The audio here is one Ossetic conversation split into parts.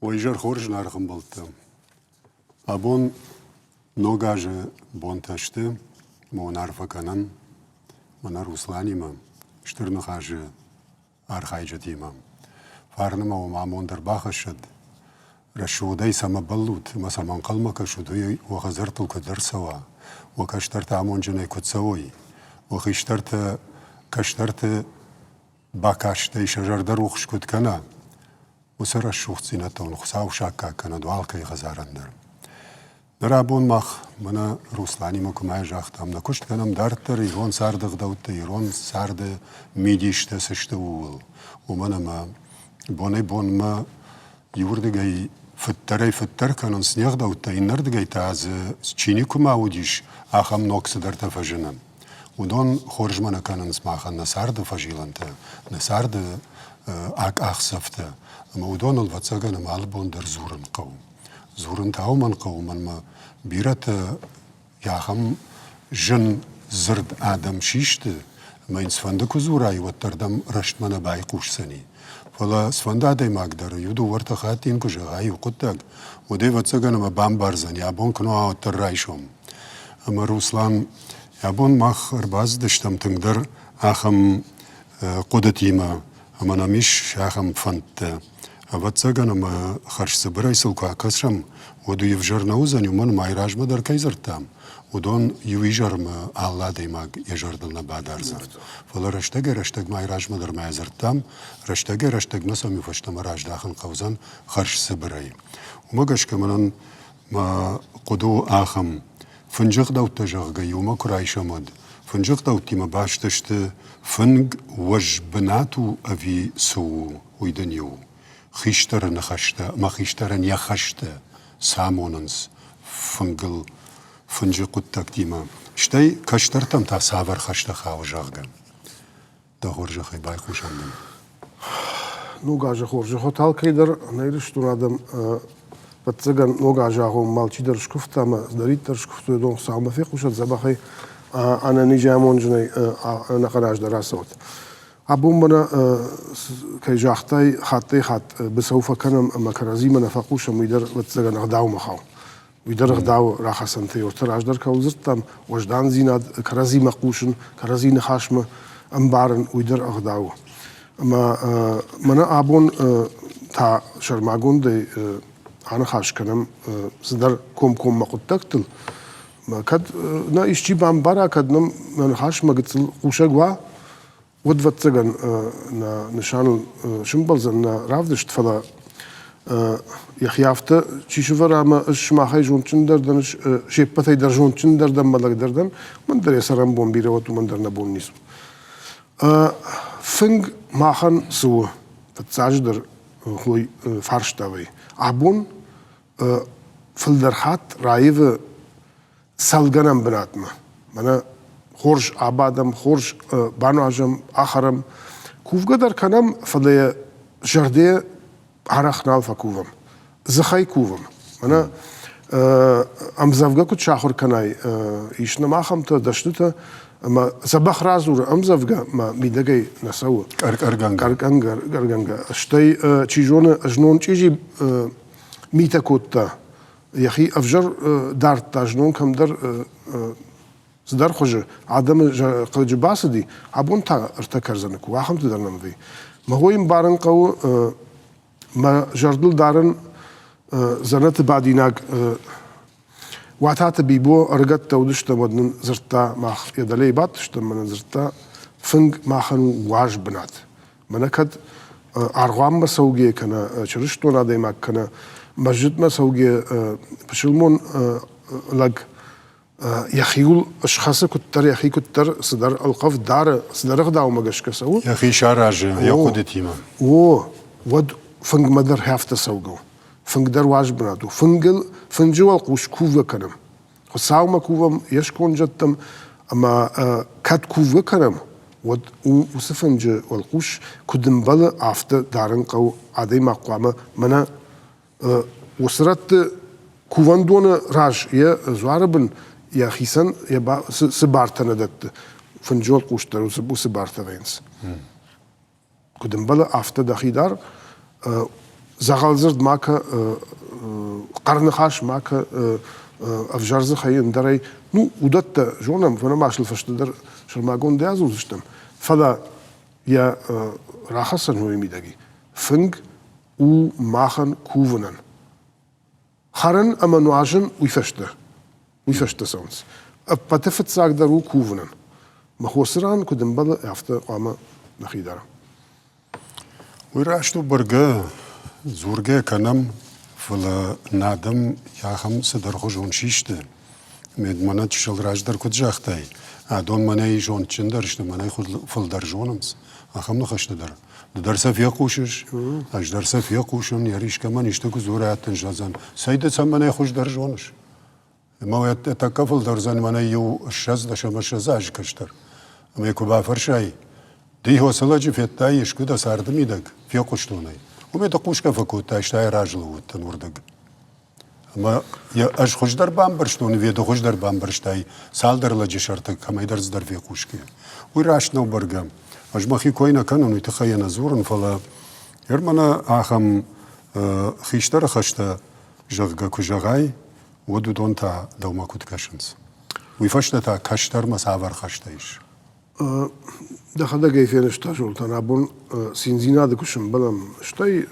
Уӕ изӕр хорз, зынаргъ ӕмбӕлттӕ! Абон Ног азы бонтӕ сты, ӕмӕ уын арфӕ кӕнӕм мӕнӕ Русланимӕ, Стыр Ныхасы архайджытимӕ. Фарны ма уӕм амонд ӕрбахӕссӕд, рӕсугъдӕй цӕмӕ бӕллут ӕмӕ цӕмӕ ӕнхъӕлмӕ кӕсут, уый уӕ хӕдзӕрттыл куыд ӕрцӕуа, уӕ кӕстӕртӕ амондджынӕй куыд цӕуой, уӕ хистӕртӕ кӕстӕрты бакастӕй сӕ зӕрдӕ рухс куыд кӕна, уыцы рӕсугъддзинӕдтӕ уын Хуыцау саккаг кӕнӕд алкӕй хӕдзарӕн дӕр. Ныр абон мах мӕнӕ Русланимӕ куы мӕ загътам, нӕ куыст кӕнӕм дарддӕр ирон царды ӕгъдӕуттӕ, ирон царды мидистӕ цы сты, ууыл. Уымӕн ӕмӕ бонӕй-бонмӕ иуырдыгӕй фыддӕрӕй-фыддӕр кӕнынц не гъдӕуттӕ, иннӕрдыгӕй та дзы чи никуыма уыдис, ахӕм ног цыдӕртӕ фӕзыны. Уыдон хорзмӕ нӕ кӕнынц махӕн нӕ царды фӕзилӕнтӕ, нӕ царды акъахдзӕфтӕ. Ӕмӕ уыдоныл, ӕвӕццӕгӕн, ӕмӕ алы бон дӕр дзурын хъӕуы. Дзурын та уымӕн хъӕуы, мӕнмӕ бирӕтӕ ахӕм зын дзырд адӕм систы, ӕмӕ йын цыфӕнды куы дзурай, уӕддӕр дӕм рӕстмӕ нӕ байхъусдзӕни. Фӕлӕ цыфӕнды адӕймаг дӕр иу-дыууӕ-ӕртӕ хатты йын куы зӕгъа иу хъуыддаг, уӕд ӕвӕццӕгӕн ӕмӕ бамбардзӕн, йӕ бон куы нӕ уа, уӕддӕр райсом. Ӕмӕ Руслан, абон мах ӕрбацыдыстӕм тынгдӕр ахӕм хъуыдытимӕ ӕмӕ нӕм ис ахӕм фӕндтӕ. Ӕвӕццӕгӕн ӕмӕ хӕрзцыбырӕй сыл куы акӕсӕм, уӕд уый ӕвзӕр нӕ уыдзӕн, уымӕн ӕмӕ айразмӕ дӕр кӕй дзырдтам, уыдон иу изӕрмӕ алы адӕймаг йӕ зӕрдыл нӕ бадардзӕн. Фӕлӕ рӕстӕгӕй-рӕстӕгмӕ айразмӕ дӕр ма дзырдтам, рӕстӕгӕй-рӕстӕгмӕ сӕм-иу фӕстӕмӕ раздахын хъӕудзӕн хӕрзцыбырӕй. Уымӕ гӕсгӕ мӕнӕн мӕ хъуыды у ахӕм: фынджы ӕгъдӕуттӕ, зӕгъгӕ, иумӕ куы райсӕм, уӕд фынджы ӕгъдӕуттимӕ баст сты фынг уӕз бынат у ӕви цы у, уый дын иу. Хистӕры ныхӕстӕ ӕмӕ хистӕрӕн йӕ хӕстӕ цы амонынц фынгыл фынджы хъуыддӕгтимӕ, стӕй кӕстӕртӕм та цавӕр хӕстӕ хауы, зӕгъгӕ. Дӕ хорзӕхӕй байхъусӕм дын. Ног азы хорзӕх уӕд алкӕй дӕр нӕ Ирыстоны адӕм ӕвӕццӕгӕн ног азы агъоммӕ алчидӕр скуывта ӕмӕ цыдӕриддӕр скуывтой, уыдон Хуыцаумӕ фехъусӕд дзӕбӕхӕй, ӕнӕнизӕй, амондджынӕй ӕнӕхъӕн аз дӕр ацӕуӕд. Абон мӕнӕ, кӕй загътай, хаттӕй-хатт быцӕу фӕкӕнӕм ӕмӕ кӕрӕдзимӕ нӕ фӕхъусӕм, уый дӕр, ӕвӕццӕгӕн, ӕгъдаумӕ хауы. Уый дӕр ӕгъдауы рахӕцӕнтӕй ортӕ раздӕр кӕуыл дзырдтам, уӕздандзинад, кӕрӕдзимӕ хъусын, кӕрӕдзи ныхасмӕ ӕмбарын, уый дӕр ӕгъдау у. Ӕмӕ мӕнӕ абон та сӕрмагондӕй аныхас кӕнӕм цыдӕр комкоммӕ хъуыддӕгтыл. Кӕд нӕ исчи бамбара, кӕд нӕм нӕ ныхасмӕ гыццыл хъусӕг уа, уӕд, ӕвӕццӕгӕн, нӕ нысаныл сымбӕлдзӕн нӕ равдыст, фӕлӕ йӕхи афтӕ чи сывӕра ӕмӕ ӕз сымахӕй зондджындӕр дӕн, се ппӕтӕй дӕр зондджындӕр дӕн, мӕ лӕгдӕр дӕн, уымӕн дӕр йӕ цӕрӕнбон бирӕ уӕд, уымӕн дӕр нӕ бон ницы у. Фынг махӕн цы у, фыццаджыдӕр хой фарста вӕййы. Абон фылдӕр хатт раивы цӕлгӕнӕн бынатмӕ. Мӕнӕ хорз абадӕм, хорз бануазӕм, ахӕрӕм. Кувгӕ дӕр кӕнӕм, фӕлӕ йӕ зӕрдӕ арӕх нал фӕкувӕм. Дзыхӕй кувӕм. Мӕнӕ ӕмдзӕвгӕ куыд сахуыр кӕнай, ис нӕм ахӕмтӕ, дӕснытӕ, ӕмӕ дзӕбӕх радзуры ӕмдзӕвгӕ, мӕ мидӕгӕй нӕ цӕуы. Къӕркъӕргӕнгӕ. Къӕркъӕргӕнгӕ. Стӕй, чи зоны, знон чъизи митӕ кодта, йӕхи ӕвзӕр дардта, знон кӕмдӕр цыдӕр хуызы адӕмы хъыджы бацыди, абон та ӕртӕ кӕрдзыны ку, ахӕмты дӕр нӕм вӕййы. Мӕ хойы мбарын хъӕуы, мӕ зӕрдыл дарын дзӕнӕты бадинаг Уататы Бибо ӕрыгӕттӕ уыдыстӕм, уӕд нын дзырдта, мах йӕ дӕлейы бадтыстӕм, мӕнӕ дзырдта, фынг махӕн у уаз бынат. Мӕнӕ кӕд аргъуанмӕ цӕугӕ кӕнӕ чырыстон адӕймаг кӕнӕ мӕзджытмӕ цӕугӕ пысылмон лӕг йӕхиуыл схӕцы куыддӕр, йӕхи куыддӕр цыдӕр ӕлхъывд дары, цыдӕр ӕгъдаумӕ гӕсгӕ цӕуы. Йӕхи саразы йӕ хъуыдытимӕ. О, уӕд фынгмӕ дӕр афтӕ цӕугӕ у. Фынг дӕр уаз бынат у. Фынгыл, фынджы уӕлхъус кувгӕ кӕнӕм. Хуыцаумӕ кувӕм, йе сконд зӕдтӕм, ӕмӕ кӕд кувгӕ кӕнӕм, уӕд уыцы фынджы уӕлхъус куыд ӕмбӕлы, афтӕ дарын хъӕуы адӕймаг хъуамӕ мӕнӕ уыцы рӕтты кувӕндоны раз йӕ дзуары бын йӕхицӕн цы бартӕ нӕ дӕтты, фынджы уӕлхъус дӕр уыцы бартӕ вӕййынц. Куыд ӕмбӕлы, афтӕ дӕхи дӕр. Дзӕгъӕлдзырд ма кӕ, хъӕрныхас ма кӕ, ӕвзӕр дзыхӕй ӕндӕрӕй. Ну, уыдӕттӕ зонӕм, фӕлӕ ма сыл фӕстӕдӕр сӕрмагондӕй адзурдзыстӕм. Фӕлӕ йӕ рахӕцӕн уый мидӕг и. Фынг у махӕн кувынӕн. Хӕрын ӕмӕ нуазын уый фӕстӕ, уый фӕстӕ цӕуынц. Ӕппӕты фыццагдӕр у кувынӕн. Мӕ хосы ран куыд ӕмбӕлы, афтӕ хъуамӕ нӕхи дарӕм. Уый раст у бӕргӕ, дзургӕ кӕнӕм, фӕлӕ нӕ адӕм ахӕм цыдӕрхуызон систы. Мӕнӕ чысыл раздӕр куыд загътай, адон мӕнӕй зондджындӕр сты, мӕнӕй фылдӕр зонынц, ахӕм ныхӕстӕ дӕр. Ды дӕр сӕ фехъусыс, ӕз дӕр сӕ фехъусын, йӕ искӕмӕн исты куы дзурӕт дын зӕгъдзӕн, цӕй ды цӕ мӕнӕй хуыздӕр зоныс? Ӕмӕ уӕд тӕккӕ фылдӕр уыдзӕн мӕнӕй иу 20 ӕмӕ 20 азы кӕстӕр. Ӕмӕ куы бафӕрсай, ды уыцы лӕджы федтай искуы дӕ царды мидӕг, фехъуыстон ӕй. Уымӕй ды хъусгӕ фӕкодтай, стӕй разы лӕууыдтӕн уырдыг. Ӕмӕ йӕ ӕз хуыздӕр бамбӕрстон, ӕви ды хуыздӕр бамбӕрстай цалдӕр лӕджы сӕрты кӕмӕйдӕр цыдӕр фехъусгӕ. Уый раст нӕу бӕргӕ. Ӕз мӕхи кой нӕ кӕнын, уый тыххӕй йӕ нӕ дзурын, фӕлӕ мӕнӕ ахӕм хистӕры хӕстӕ, зӕгъгӕ, куы зӕгъай, уӕд уыдон та дӕумӕ куыд кӕсынц? Уый фӕстӕ та кӕстӕрмӕ цавӕр хӕстӕ ис? Дӕхӕдӕг ӕй фенызта, Золтан, абон циндзинады куы сӕмбӕлӕм, стӕй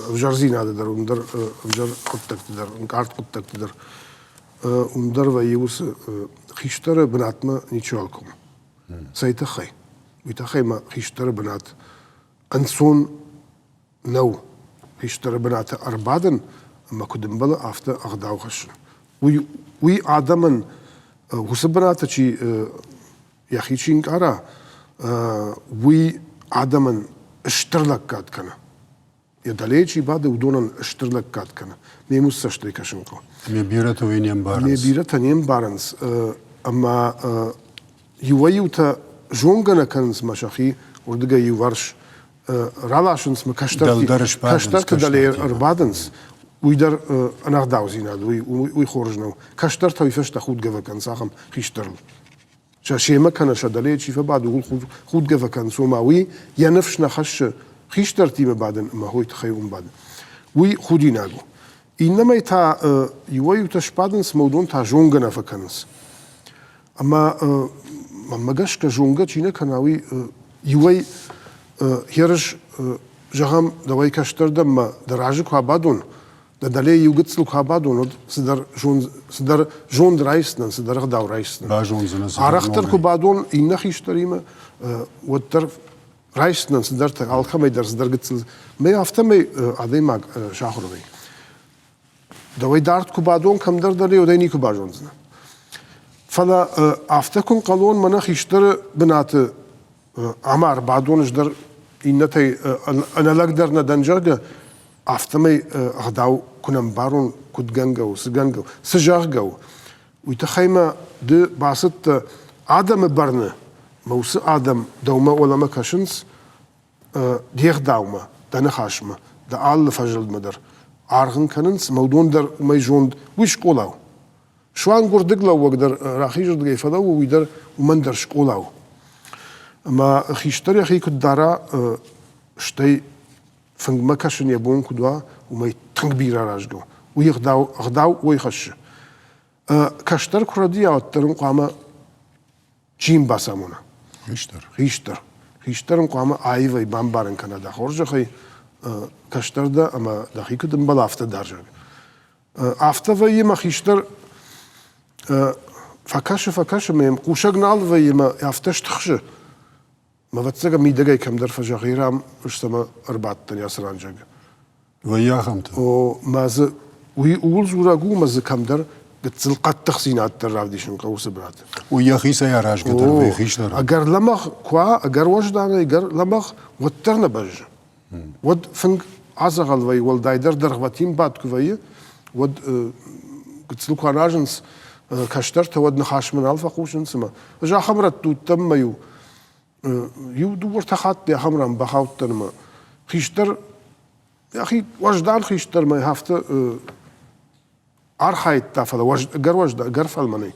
ӕвзӕрдзинады дӕр, уым дӕр ӕвзӕр хъуыддӕгты дӕр, ӕнкъард хъуыддӕгты дӕр, уым дӕр вӕййы уыцы хистӕры бынатмӕ ничиуал комы. Цӕй тыххӕй? Уый тыххӕй мӕ хистӕры бынат ӕнцон нӕу хистӕры бынаты ӕрбадын ӕмӕ куыд ӕмбӕлы, афтӕ ӕгъдау хӕссын. Уый, уый адӕмӕн уыцы бынаты чи йӕхи чи нкъара, уый адӕмӕн стыр лӕггад кӕны. Йӕ дӕлейы чи бады, уыдонӕн стыр лӕггад кӕны. Ме мус цӕстӕй кӕсын хъӕуы. Ме бирӕтӕ уый не мбарынц. Ме бирӕтӕ не мбарынц. Ӕмӕ иуӕй-иутӕ зонгӕ нӕ кӕнынц мӕ сӕхи уырдыгӕй иуварс раласынц мӕ кӕстӕрты дӕле ӕрбадынц, уый дӕр ӕнӕгъдаудзинад, уый, уый хорз нӕу. Кӕстӕртӕ уый фӕстӕ худгӕ фӕкӕнынц ахӕм хистӕрыл. Сӕ семӕ кӕнӕ сӕ дӕле чи фӕбады, ууыл худгӕ фӕкӕнынц, ома уый йӕ ныфс нӕ хӕссы хистӕртимӕ бадын ӕмӕ хой тыххӕй уым бадын. Уый худинаг у. Иннӕмӕй та иуӕй-иутӕ сбадынц ӕмӕ уыдон та зонгӕ нӕ фӕкӕнынц. Ӕмӕ мӕнмӕ гӕсгӕ зонгӕ чи нӕ кӕна, уый иуӕй ерыс, зӕгъӕм, дӕуӕй кӕстӕр дӕн мӕ дӕ разы куы абадон, дӕ дӕле иу гыццыл куы абадон, уӕд цыдӕр зонд, цыдӕр зонд райсдзынӕн, цыдӕр ӕгъдау райсдзынӕн. Базондзынӕ цыдӕр Арӕхдӕр куы бадон иннӕ хистӕримӕ, уӕддӕр райсдзынӕн цыдӕртӕ, алкӕмӕй дӕр цыдӕр гыццыл. Мӕ афтӕмӕй адӕймаг сахуыр вӕййы. Дӕуӕй дард куы бадон кӕмдӕр дӕр, уӕд ӕй никуы базондзынӕ. Фӕлӕ афтӕ куы нхъӕлон, мӕнӕ хистӕры бынаты ӕмӕ ӕрбадон ӕз дӕр иннӕтӕй ӕнӕлӕгдӕр нӕ дӕн, зӕгъгӕ, афтӕмӕй ӕгъдау куы нӕ мбарон, куыд гӕнгӕ у, цы гӕнгӕ у, цы зӕгъгӕ у, уый тыххӕй мӕ ды бацыдтӕ адӕмы бӕрны, мӕ уыцы адӕм дӕумӕ уӕлӕмӕ кӕсынц, де гъдаумӕ, дӕ ныхасмӕ, дӕ алы фӕзылдмӕ дӕр аргъ ын кӕнынц, ӕмӕ уыдон дӕр уымӕй зонд, уый скъола у. Суанг уырдыглӕууӕг дӕр рахизырдыгӕй фӕлӕууы, уый дӕр уымӕн дӕр скъола у. Ӕмӕ хистӕр йӕхи куыд дара, стӕй фынгмӕ кӕсын йӕ бон куыд уа, уымӕй тынг бирӕ аразгӕ у. Уый ӕгъдау, ӕгъдау уый хӕссы. Кӕстӕр куы рӕдийа, уӕддӕр ын хъуамӕ чи йын бацамона? Хистӕр. Хистӕр. Хистӕр ын хъуамӕ аивӕй бамбарын кӕна дӕ хорзӕхӕй, кӕстӕр дӕ ӕмӕ дӕхи куыд ӕмбӕла, афтӕ дӕр. Афтӕ вӕййы мӕ хистӕр фӕкӕсы, фӕкӕсы мӕ йӕм хъусӕг нал вӕййы мӕ афтӕ стыхсы. Мӕ ӕвӕццӕгӕн мидӕгӕй кӕмдӕр фӕзӕгъы, рам ӕз ӕрбадтӕн ацы ран, зӕгъгӕ. Вӕййы ахӕмтӕ? О, мӕ дзы уый ууыл дзурӕг у, мӕ дзы кӕмдӕр гыццыл хъӕддыхдзинад дӕр равдисын хъӕуы уыцы бынаты. Уый йӕхицӕй аразгӕ дӕр вӕййы хистӕр. Ӕгӕр лӕмӕгъ куы уа, ӕгӕр уӕзданӕй, ӕгӕр лӕмӕгъ, уӕддӕр нӕ бӕззы. Уӕд фынг адзӕгъӕл вӕййы, уӕлдайдӕр дӕргъвӕтин бадт куы вӕййы, уӕд гыццыл куы аразынц кӕстӕртӕ, уӕд ныхасмӕ нал фӕхъусынц ӕмӕ ӕз ахӕм рӕтты уыдтӕн мӕ-иу иу дыууӕ-ӕртӕ хатты ахӕм ран бахаудтӕн ӕмӕ хистӕр йӕхи уӕздан хистӕрмӕ афтӕ архайдта, фӕлӕ ӕгӕр уӕздан, ӕгӕр фӕлмӕнӕй.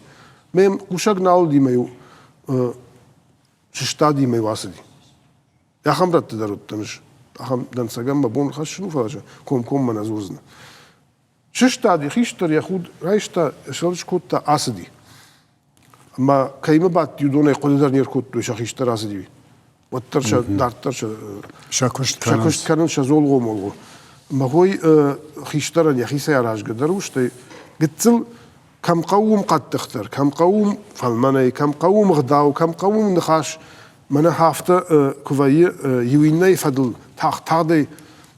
Мӕ йӕм хъусӕг нал уыди мӕ-иу сыстади мӕ-иу ацыди. Ахӕм рӕтты дӕр уыдтӕн ӕз. Ахӕм дӕнцӕгӕн мӕ бон хӕссын у, фӕлӕ комкоммӕ нӕ дзурдзынӕ. Сыстади хистӕр, йӕ худ райста, сӕлыс кодта, ацыди. Ӕмӕ кӕимӕ бадти, уыдонӕй хъуыды дӕр не ркодтой, сӕ хистӕр ацыди. Уӕддӕр сӕ дарддӕр сӕ, сӕ куыст сӕ куыст кӕнын, сӕ дзолгъо-молгъо. Мӕ хой хистӕрӕн йӕхицӕй аразгӕ дӕр у, стӕй гыццыл кӕм хъӕуы, уым хъӕддыхдӕр, кӕм хъӕуы, уым фӕлмӕнӕй, кӕм хъӕуы, уым ӕгъдау, кӕм хъӕуы, уым ныхас. Мӕнӕ афтӕ куы вӕййы иу иннӕйы фӕдыл тагъд-тагъдӕй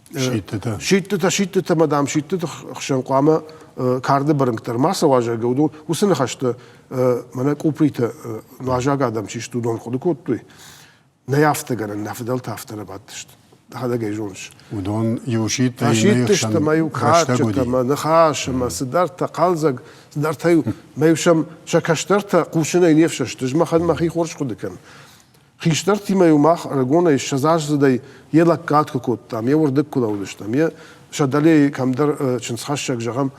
Сидтытӕ. Сидтытӕ, сидтытӕ мӕ дам сидтыты хсӕн хъуамӕ карды бырынкъ дӕр ма цӕуа, зӕгъгӕ, уыдон уыцы ныхӕстӕ мӕнӕ къупритӕ нуазаг адӕм чи сты, уыдон хъуыды кодтой. Нӕй афтӕ гӕнӕн, нӕ фыдӕлтӕ афтӕ нӕ бадтысты. Дӕхӕдӕг ӕй зоныс. Уыдон иу сидтӕй Сидтысты ӕмӕ иу кадджытӕ ӕмӕ ныхас ӕмӕ цыдӕртӕ хъӕлдзӕг, цыдӕртӕ-иу мӕ-иу сӕм сӕ кӕстӕртӕ хъусынӕй не фсӕсты. Ӕз мӕхӕн мӕхи хорз хъуыды кӕнын. Хистӕртимӕ-иу мах ӕрыгонӕй ссӕдзаздзыдӕй йе лӕггад куы кодтам, йе уырдыг куы лӕууыдыстӕм, йе сӕ дӕлейы кӕмдӕр чындзхӕссӕг, зӕгъӕм,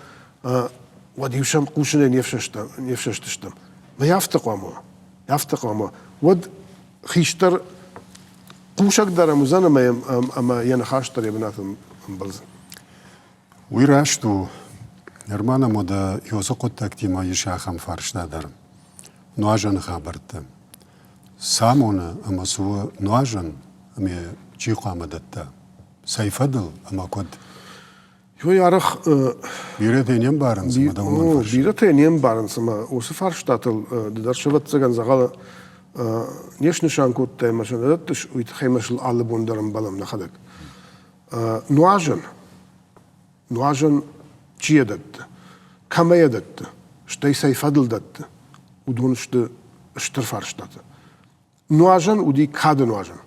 уӕд-иу сӕм хъусынӕй не фсӕстыстӕм. Мӕ афтӕ хъуамӕ уа, афтӕ хъуамӕ уа. Уӕд хистӕр хъусӕг дӕр ӕм уыдзӕн ӕмӕ ӕмӕ йӕ ныхас дӕр йӕ бынаты ӕмбӕлдзӕн. Уый раст у. Нырма нӕм уӕдӕ Иосы хъуыддӕгтимӕ ис ахӕм фарста дӕр. Нуазӕны хабӕрттӕ. Цы амоны ӕмӕ цы у нуазӕн ӕмӕ чи хъуамӕ дӕтта? Цӕй фӕдыл ӕмӕ куыд? Йой арӕх Бирӕтӕ не мбарынц ӕмӕ дӕ уымӕн фӕрсын. Бирӕтӕ не мбарынц ӕмӕ уыцы фарстатыл ды дӕр сӕвӕццӕгӕн дзӕгъӕлы не снысан кодтай ӕмӕ сӕ нӕ дӕттыс, уый тыххӕй ма сыл алы бон дӕр ӕмбӕлӕм нӕхӕдӕг. Нуазӕн, нуазӕн чи йӕ дӕтты, кӕмӕ йӕ дӕтты, стӕй цӕй фӕдыл дӕтты, уыдон сты стыр фарстатӕ. Нуазӕн уыди кады нуазӕн.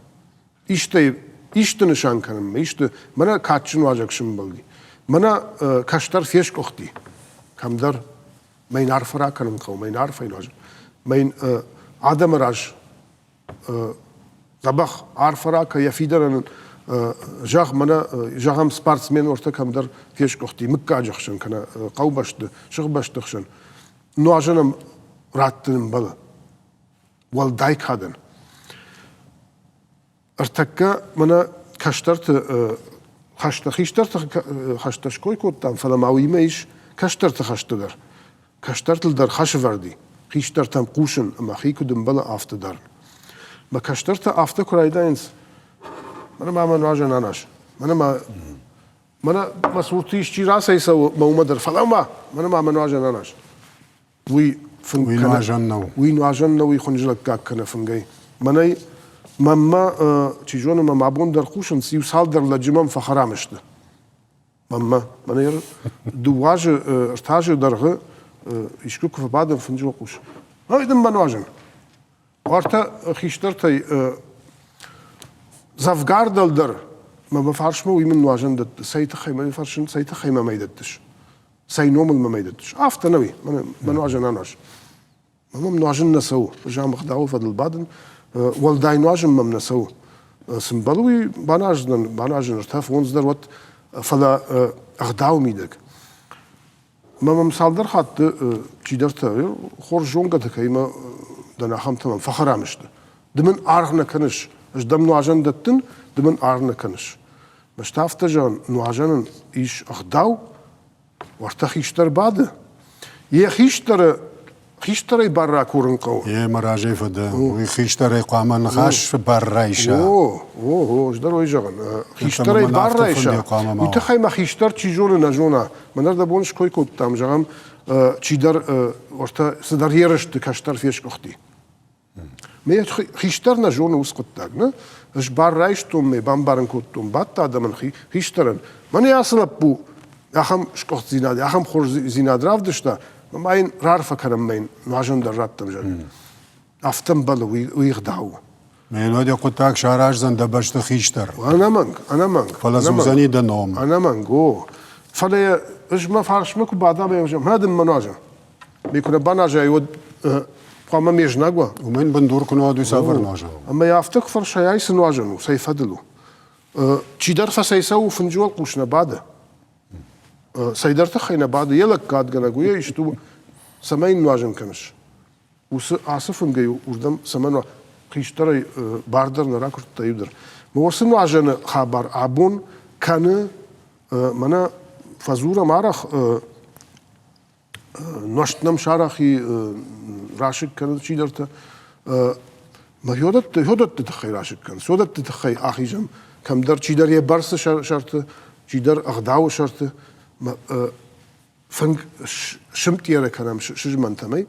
Истӕй, исты нысан кӕнынмӕ, исты, мӕнӕ кадджын уазӕг сымбӕлди, мӕнӕ кӕстӕр фескъуыхти кӕмдӕр, мӕ йын арфӕ ракӕнын хъӕуы, мӕ йын арфӕйы нуазӕн, мӕ йын адӕмы раз дзӕбӕх арфӕ ракӕ йӕ фидӕнӕн зӕгъ, мӕнӕ зӕгъӕм, спортсмен уӕртӕ кӕмдӕр фесгуыхти мыггаджы хсӕн кӕнӕ хъӕубӕсты, сыхбӕсты хсӕн. Нуазӕн ӕм раттын ӕмбӕлы уӕлдай кадӕн. Ӕртӕккӕ мӕнӕ кӕстӕрты хӕстӕ, хистӕрты хӕстӕ ской кодтам, фӕлӕ ма уыимӕ ис кӕстӕрты хӕстӕ дӕр. Кӕстӕртыл дӕр хӕс ӕвӕрд и, хистӕртӕм хъусын ӕмӕ хи куыд ӕмбӕлы, афтӕ дӕр. Мӕ кӕстӕртӕ афтӕ куы райдайынц, мӕнӕ ма мӕ нуазӕн аназ, мӕнӕ ма мӕнӕ мӕ цурты исчи рацӕйцӕуы мӕ уымӕ дӕр, фӕлӕ ма мӕнӕ ма мӕ нуазӕн аназ. Уый фынг Уый нуазӕн нӕу. Уый нуазӕн нӕу, уый хуынджылӕггаг кӕны фынгӕй. Мӕнӕй мӕнмӕ, чи зоны, мӕм абон дӕр хъусынц, иу цалдӕр лӕджы мӕм фӕхӕрам сты. Мӕнмӕ. Мӕнӕ дыууӕ азы, ӕртӕ азы дӕргъы искуы куы фӕбадӕм фынджы хъус. Ай дын мӕ нуазӕн. Уартӕ хистӕртӕй дзӕвгар дӕлдӕр мӕ мӕ фарсмӕ уый мын нуазӕн дӕтты. Цӕй тыххӕй мӕ фӕрсын, цӕй тыххӕй мӕм ӕй дӕттыс? Цӕй номыл мӕм ӕй дӕттыс? Афтӕ нӕуи, мӕ нуазӕн аназ. Мӕм нуазын нӕ цӕуы. Ӕз ам ӕгъдауы фӕдыл бадын. Уӕлдай нуазын мӕм нӕ цӕуы. Цы мбӕлы, уый баназдзынӕн, баназын ӕртӕ, фондз дӕр уӕд, фӕлӕ ӕгъдауы мидӕг. Мӕ мӕм цалдӕр хатты чидӕртӕ, хорз зонгӕтӕ кӕимӕ дӕн, ахӕмтӕ мӕм фӕхӕрам сты. Ды мын аргъ нӕ кӕныс, ӕз дӕм нуазӕн дӕттын, ды мын аргъ нӕ кӕныс. Мӕст афтӕ зӕгъын, нуазӕнӕн ис ӕгъдау, уӕртӕ хистӕр бады. Йӕ хистӕры хистӕрӕй бар ракурын хъӕуы. Йе мӕ разӕй фӕдӕ, уый хистӕрӕй хъуамӕ ныхас бар райса. О, о, о, ӕз дӕр уый зӕгъын. Хистӕрӕй бар райса, уый тыххӕй мӕ хистӕр чи зоны, нӕ зона. Мӕн ӕрдӕбон ской кодтам, зӕгъӕм, чидӕр уӕртӕ цыдӕр ерысты кӕстӕр фесгуыхти. Ме хистӕр нӕ зоны уыцы хъуыддаг, нӕ? Ӕз бар райстон, ме бамбарын кодтон, бадт адӕмӕн хистӕрӕн. Мӕнӕ ацы лӕппу ахӕм сгуыхтдзинад, ахӕм хорздзинад равдыста, ма йын раарфӕ кӕнӕм, ма йын нуазӕн дӕр раттӕм, зӕгъгӕ. Афтӕ ӕмбӕлы, уый ӕгъдау у. Мелодия хъуыддаг сараздзӕн дӕ бӕсты хистӕр. Ӕнӕмӕнг, ӕнӕмӕнг. Фӕлӕ дзы уыдзӕни дӕ ном. Ӕнӕмӕнг, о. Фӕлӕ ӕз мӕ фарсмӕ куы бадам, мӕ дын мӕ нуазӕн. Ме куы нӕ баназай, уӕд хъуамӕ ме знаг уа. Уымӕн бындур куы нӕ уӕд уый цавӕр нуазӕн у? Ӕмӕ йӕ афтӕ куы фӕрсай, ай цы нуазӕн у, цӕй фӕдыл у? Чидӕр фӕцӕйцӕуы фынджы уӕлхъус нӕ бады. Цӕйдӕр тыххӕй нӕ бады, йӕ лӕггадгӕнӕг у, йӕ исты у. Цӕмӕй йын нуазӕн кӕныс? Уыцы ацы фынгӕй уырдӕм цӕмӕн уа? Хистӕрӕй бар дӕр нӕ ракуырдта иу дӕр. Уыцы нуазӕны хабар абон кӕны, мӕнӕ фӕдзурӕм арӕх, нуӕзт нӕм сарӕх и, расыг кӕны чидӕртӕ. Мӕ хиуӕтты тыххӕй расыг кӕн, содӕтты тыххӕй ахизӕм кӕмдӕр, чидӕр йӕ бӕрцы сӕрты, чидӕр ӕгъдауы сӕрты. Фынг сымтъеры кӕнӕм сызмӕнтӕм ӕй,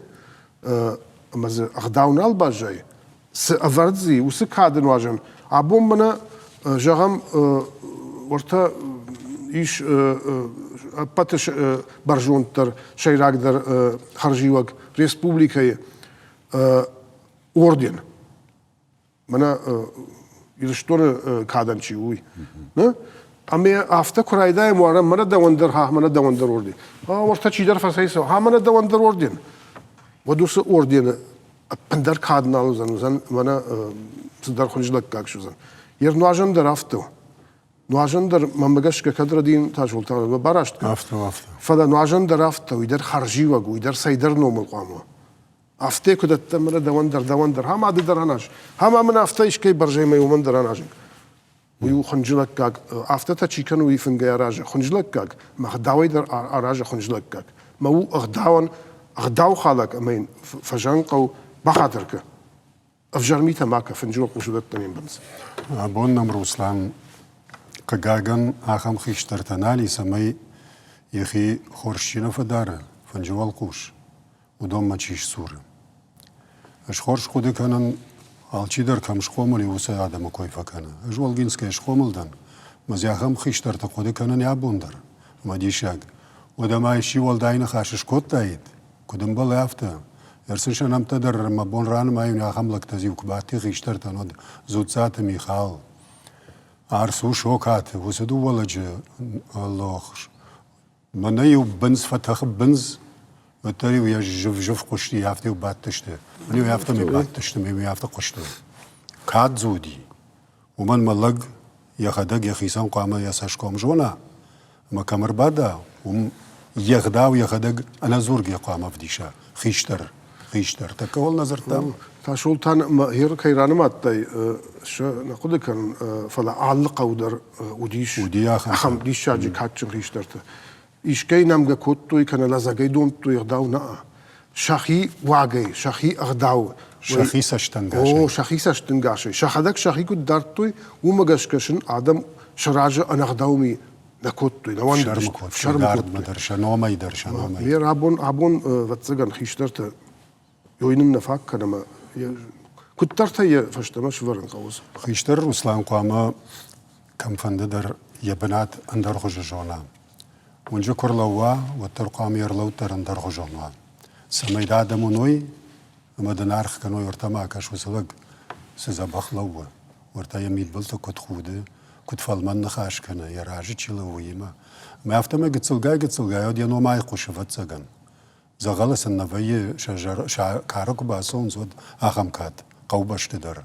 ӕмӕ дзы ӕгъдау нал баззайы. Цы ӕвӕрд дзы и, уыцы кады нуазӕн. Абон мӕнӕ, зӕгъӕм, уӕртӕ ис ӕппӕты бӕрзонддӕр, сӕйрагдӕр хӕрзиуӕг республикӕйы орден. Мӕнӕ Ирыстоны кадӕн чи у, уый. Ӕмӕ афтӕ куы райдайӕм уарӕм, мӕнӕ дӕуӕн дӕр, ха, мӕнӕ дӕуӕн дӕр орден. Уӕртӕ чидӕр фӕцӕйцӕуы, ха, мӕнӕ дӕуӕн дӕр орден. Уӕд уыцы ордены ӕппындӕр кад нал уыдзӕн, уыдзӕн мӕнӕ цыдӕр хуынджылӕггаг суыдзӕн. Йе рнуазӕн дӕр афтӕ у. Нуазӕн дӕр, мӕнмӕ гӕсгӕ, кӕд рӕдийын Тасолтанмӕ бараст кӕн. Афтӕ, афтӕ. Фӕлӕ нуазӕн дӕр афтӕ, уый дӕр хӕрзиуӕг, уый дӕр цӕйдӕр номыл хъуамӕ. Афтӕ куы дӕттӕм, мӕнӕ дӕуӕн дӕр, дӕуӕн дӕр, ӕмӕ ды дӕр аназ. Ӕмӕ мын афтӕ искӕй бӕрзӕймӕ уымӕн дӕр аназын. Уый у хынджылӕггаг. Афтӕтӕ чи кӕны, уый фынгӕй аразы хынджылӕггаг, мӕ ӕгъдауӕй дӕр аразы хынджылӕггаг. Мӕ у ӕгъдауӕн ӕгъдаухалӕг ӕмӕ йын фӕзӕгъын хъӕуы бахатыр кӕ. Ӕвзӕр митӕ ма кӕ, фынджы уӕлхъус уыдӕттӕ не мбӕлынц. Абон нӕм, Руслан, хъыгагӕн, ахӕм хистӕртӕ нал и, цӕмӕй йӕхи хорз чи нӕ фӕдары фынджы уӕлхъус, уыдонмӕ чи сдзуры. Ӕз хорз хъуыды кӕнын, алчидӕр кӕм схъомыл и, уыцы адӕмы кой фӕкӕны. Ӕз Олгинскӕйы схъомыл дӕн, мӕ дзы ахӕм хистӕртӕ хъуыды кӕнын абон дӕр. Ӕмӕ диссаг, уӕдӕ ма исчи уӕлдай ныхас скодтаид, куыд ӕмбӕлы, афтӕ. Ӕрсын сӕ нӕмттӕ дӕр мӕ бон ранымайын ахӕм лӕгтӕ дзы-иу куы бадти хистӕртӕн, уӕд Дзуццаты Михал, Арсу Сокаты, уыцы дыууӕ лӕджы лох Мӕнӕ-иу бындз фӕтӕхы бындз, уӕддӕр-иу йӕ зыв-зыв хъуысти, афтӕ-иу бадтысты. Мӕн-иу афтӕмӕй бадтысты, мӕ-иу афтӕ хъуыстой. Кад дзы уыди. Уымӕн мӕ лӕг йӕхӕдӕг йӕхицӕн хъуамӕ йӕ цӕсгом зона, ӕмӕ кӕм ӕрбада, уым йе гъдау йӕхӕдӕг ӕнӕдзургӕ хъуамӕ ӕвдиса хистӕр, хистӕр. Тӕккӕ уал нӕ дзырдтам. Тасолтан мӕ кӕй ранымадтай, сӕ нӕ хъуыды кӕнын, фӕлӕ алы хъӕу дӕр уыдис ахӕм диссаджы кадджын хистӕртӕ. Искӕй нӕмгӕ кодтой кӕнӕ лӕдзӕгӕй домдтой ӕгъдау нӕ. Сӕхи уагӕй, сӕхи ӕгъдау. Сӕхи цӕстӕнгасӕй. О, сӕхи цӕстӕнгасӕй. Сӕхӕдӕг сӕхи куыд дардтой, уымӕ гӕсгӕ сын адӕм сӕ разы ӕнӕгъдау ми нӕ кодтой, нӕ уӕндыдысты. Фсӕрмы кодтой. Дӕр, сӕ номӕй дӕр, сӕ номӕй. Ме абон, абон, ӕвӕццӕгӕн, хистӕртӕ Ёй нын нӕ фаг кӕны ӕмӕ куыддӕртӕ йӕ фӕстӕмӕ сывӕрын хъӕуы. Хистӕр Руслан хъуамӕ кӕмфӕнды дӕр йӕ бынат ӕндӕрхуызы зона. Уынджы куы рлӕууа, уӕддӕр хъуамӕ йе рлӕуд дӕр ӕндӕрхуызон уа. Цӕмӕй дӕ адӕм уыной ӕмӕ дын аргъ кӕной, уӕртӕ ма кӕс, уыцы лӕг цы дзӕбӕх лӕууы, уӕртӕ йӕ мидбылты куыд худы, куыд фӕлмӕн ныхас кӕны, йӕ разы чи лӕууы, уыимӕ. Ӕмӕ афтӕмӕй гыццылгай-гыццылгай уӕд йӕ ном айхъуысы, ӕвӕццӕгӕн. Дзӕгъӕлы сын нӕ вӕййы, сӕ кары куы бацӕуынц, уӕд ахӕм кад хъӕубӕсты дӕр.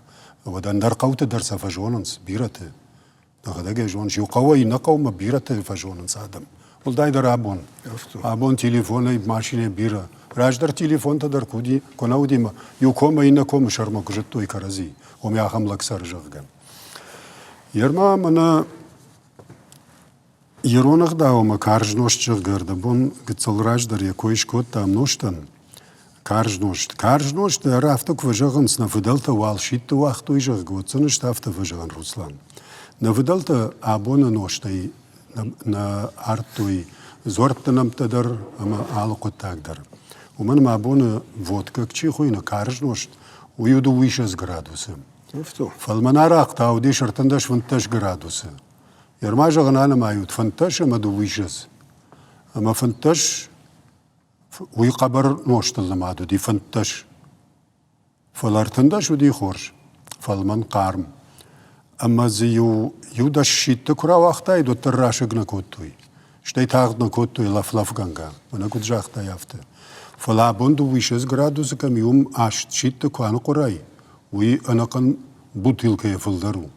Уӕд ӕндӕр хъӕуты дӕр сӕ фӕзонынц бирӕты. Дӕхӕдӕг ӕй зоныс, иу хъӕуӕй иннӕ хъӕумӕ бирӕты фӕзонынц адӕм. Уӕлдайдӕр абон. Абон телефонӕй, машинӕ бирӕ. Раздӕр телефонтӕ дӕр куы уыди, куы нӕ уыди, иу комӕй иннӕ комы сӕрмӕ куы зыдтой кӕрӕдзи, уым ахӕм лӕг цӕры, зӕгъгӕ. Ерма мӕнӕ Ирон ӕгъдаумӕ карз нозт зӕгъгӕ, ӕрдӕбон гыццыл раздӕр йӕ кой скодтам нозтӕн. Карз нозт. Карз нозт дӕр афтӕ куы фӕзӕгъынц, нӕ фыдӕлтӕ уал сидты уагътой, зӕгъгӕ, уӕд сын сты афтӕ фӕзӕгъын, Руслан. Нӕ фыдӕлтӕ абоны нозтӕй нӕ ардтой дзуӕртты нӕмттӕ дӕр ӕмӕ алы хъуыддаг дӕр. Уымӕн ӕмӕ абоны водкӕ чи хуыйны, карз нозт, уый у дыууиссӕдз градусы. Фӕлмӕн арахъ та уыдис 35 градусы. Ерма зӕгъын анымайут 15 ӕмӕ дыууиссӕдз. Ӕмӕ 15 уый хъӕбӕр нозтыл нымад уыди 15. Фӕлӕ 13 уыди хорз, фӕлмӕн хъарм. Ӕмӕ дзы иу иу дӕс сидты куы рауагътаид, уӕддӕр расыг нӕ кодтой. Стӕй тагъд нӕ кодтой лӕф-лӕфгӕнгӕ, мӕнӕ куыд загътай, афтӕ. Фӕлӕ абон дыууиссӕдз градусы кӕм и, уым аст сидты куы аныхъуырай, уый ӕнӕхъӕн бутылкӕйӕ фылдӕр у.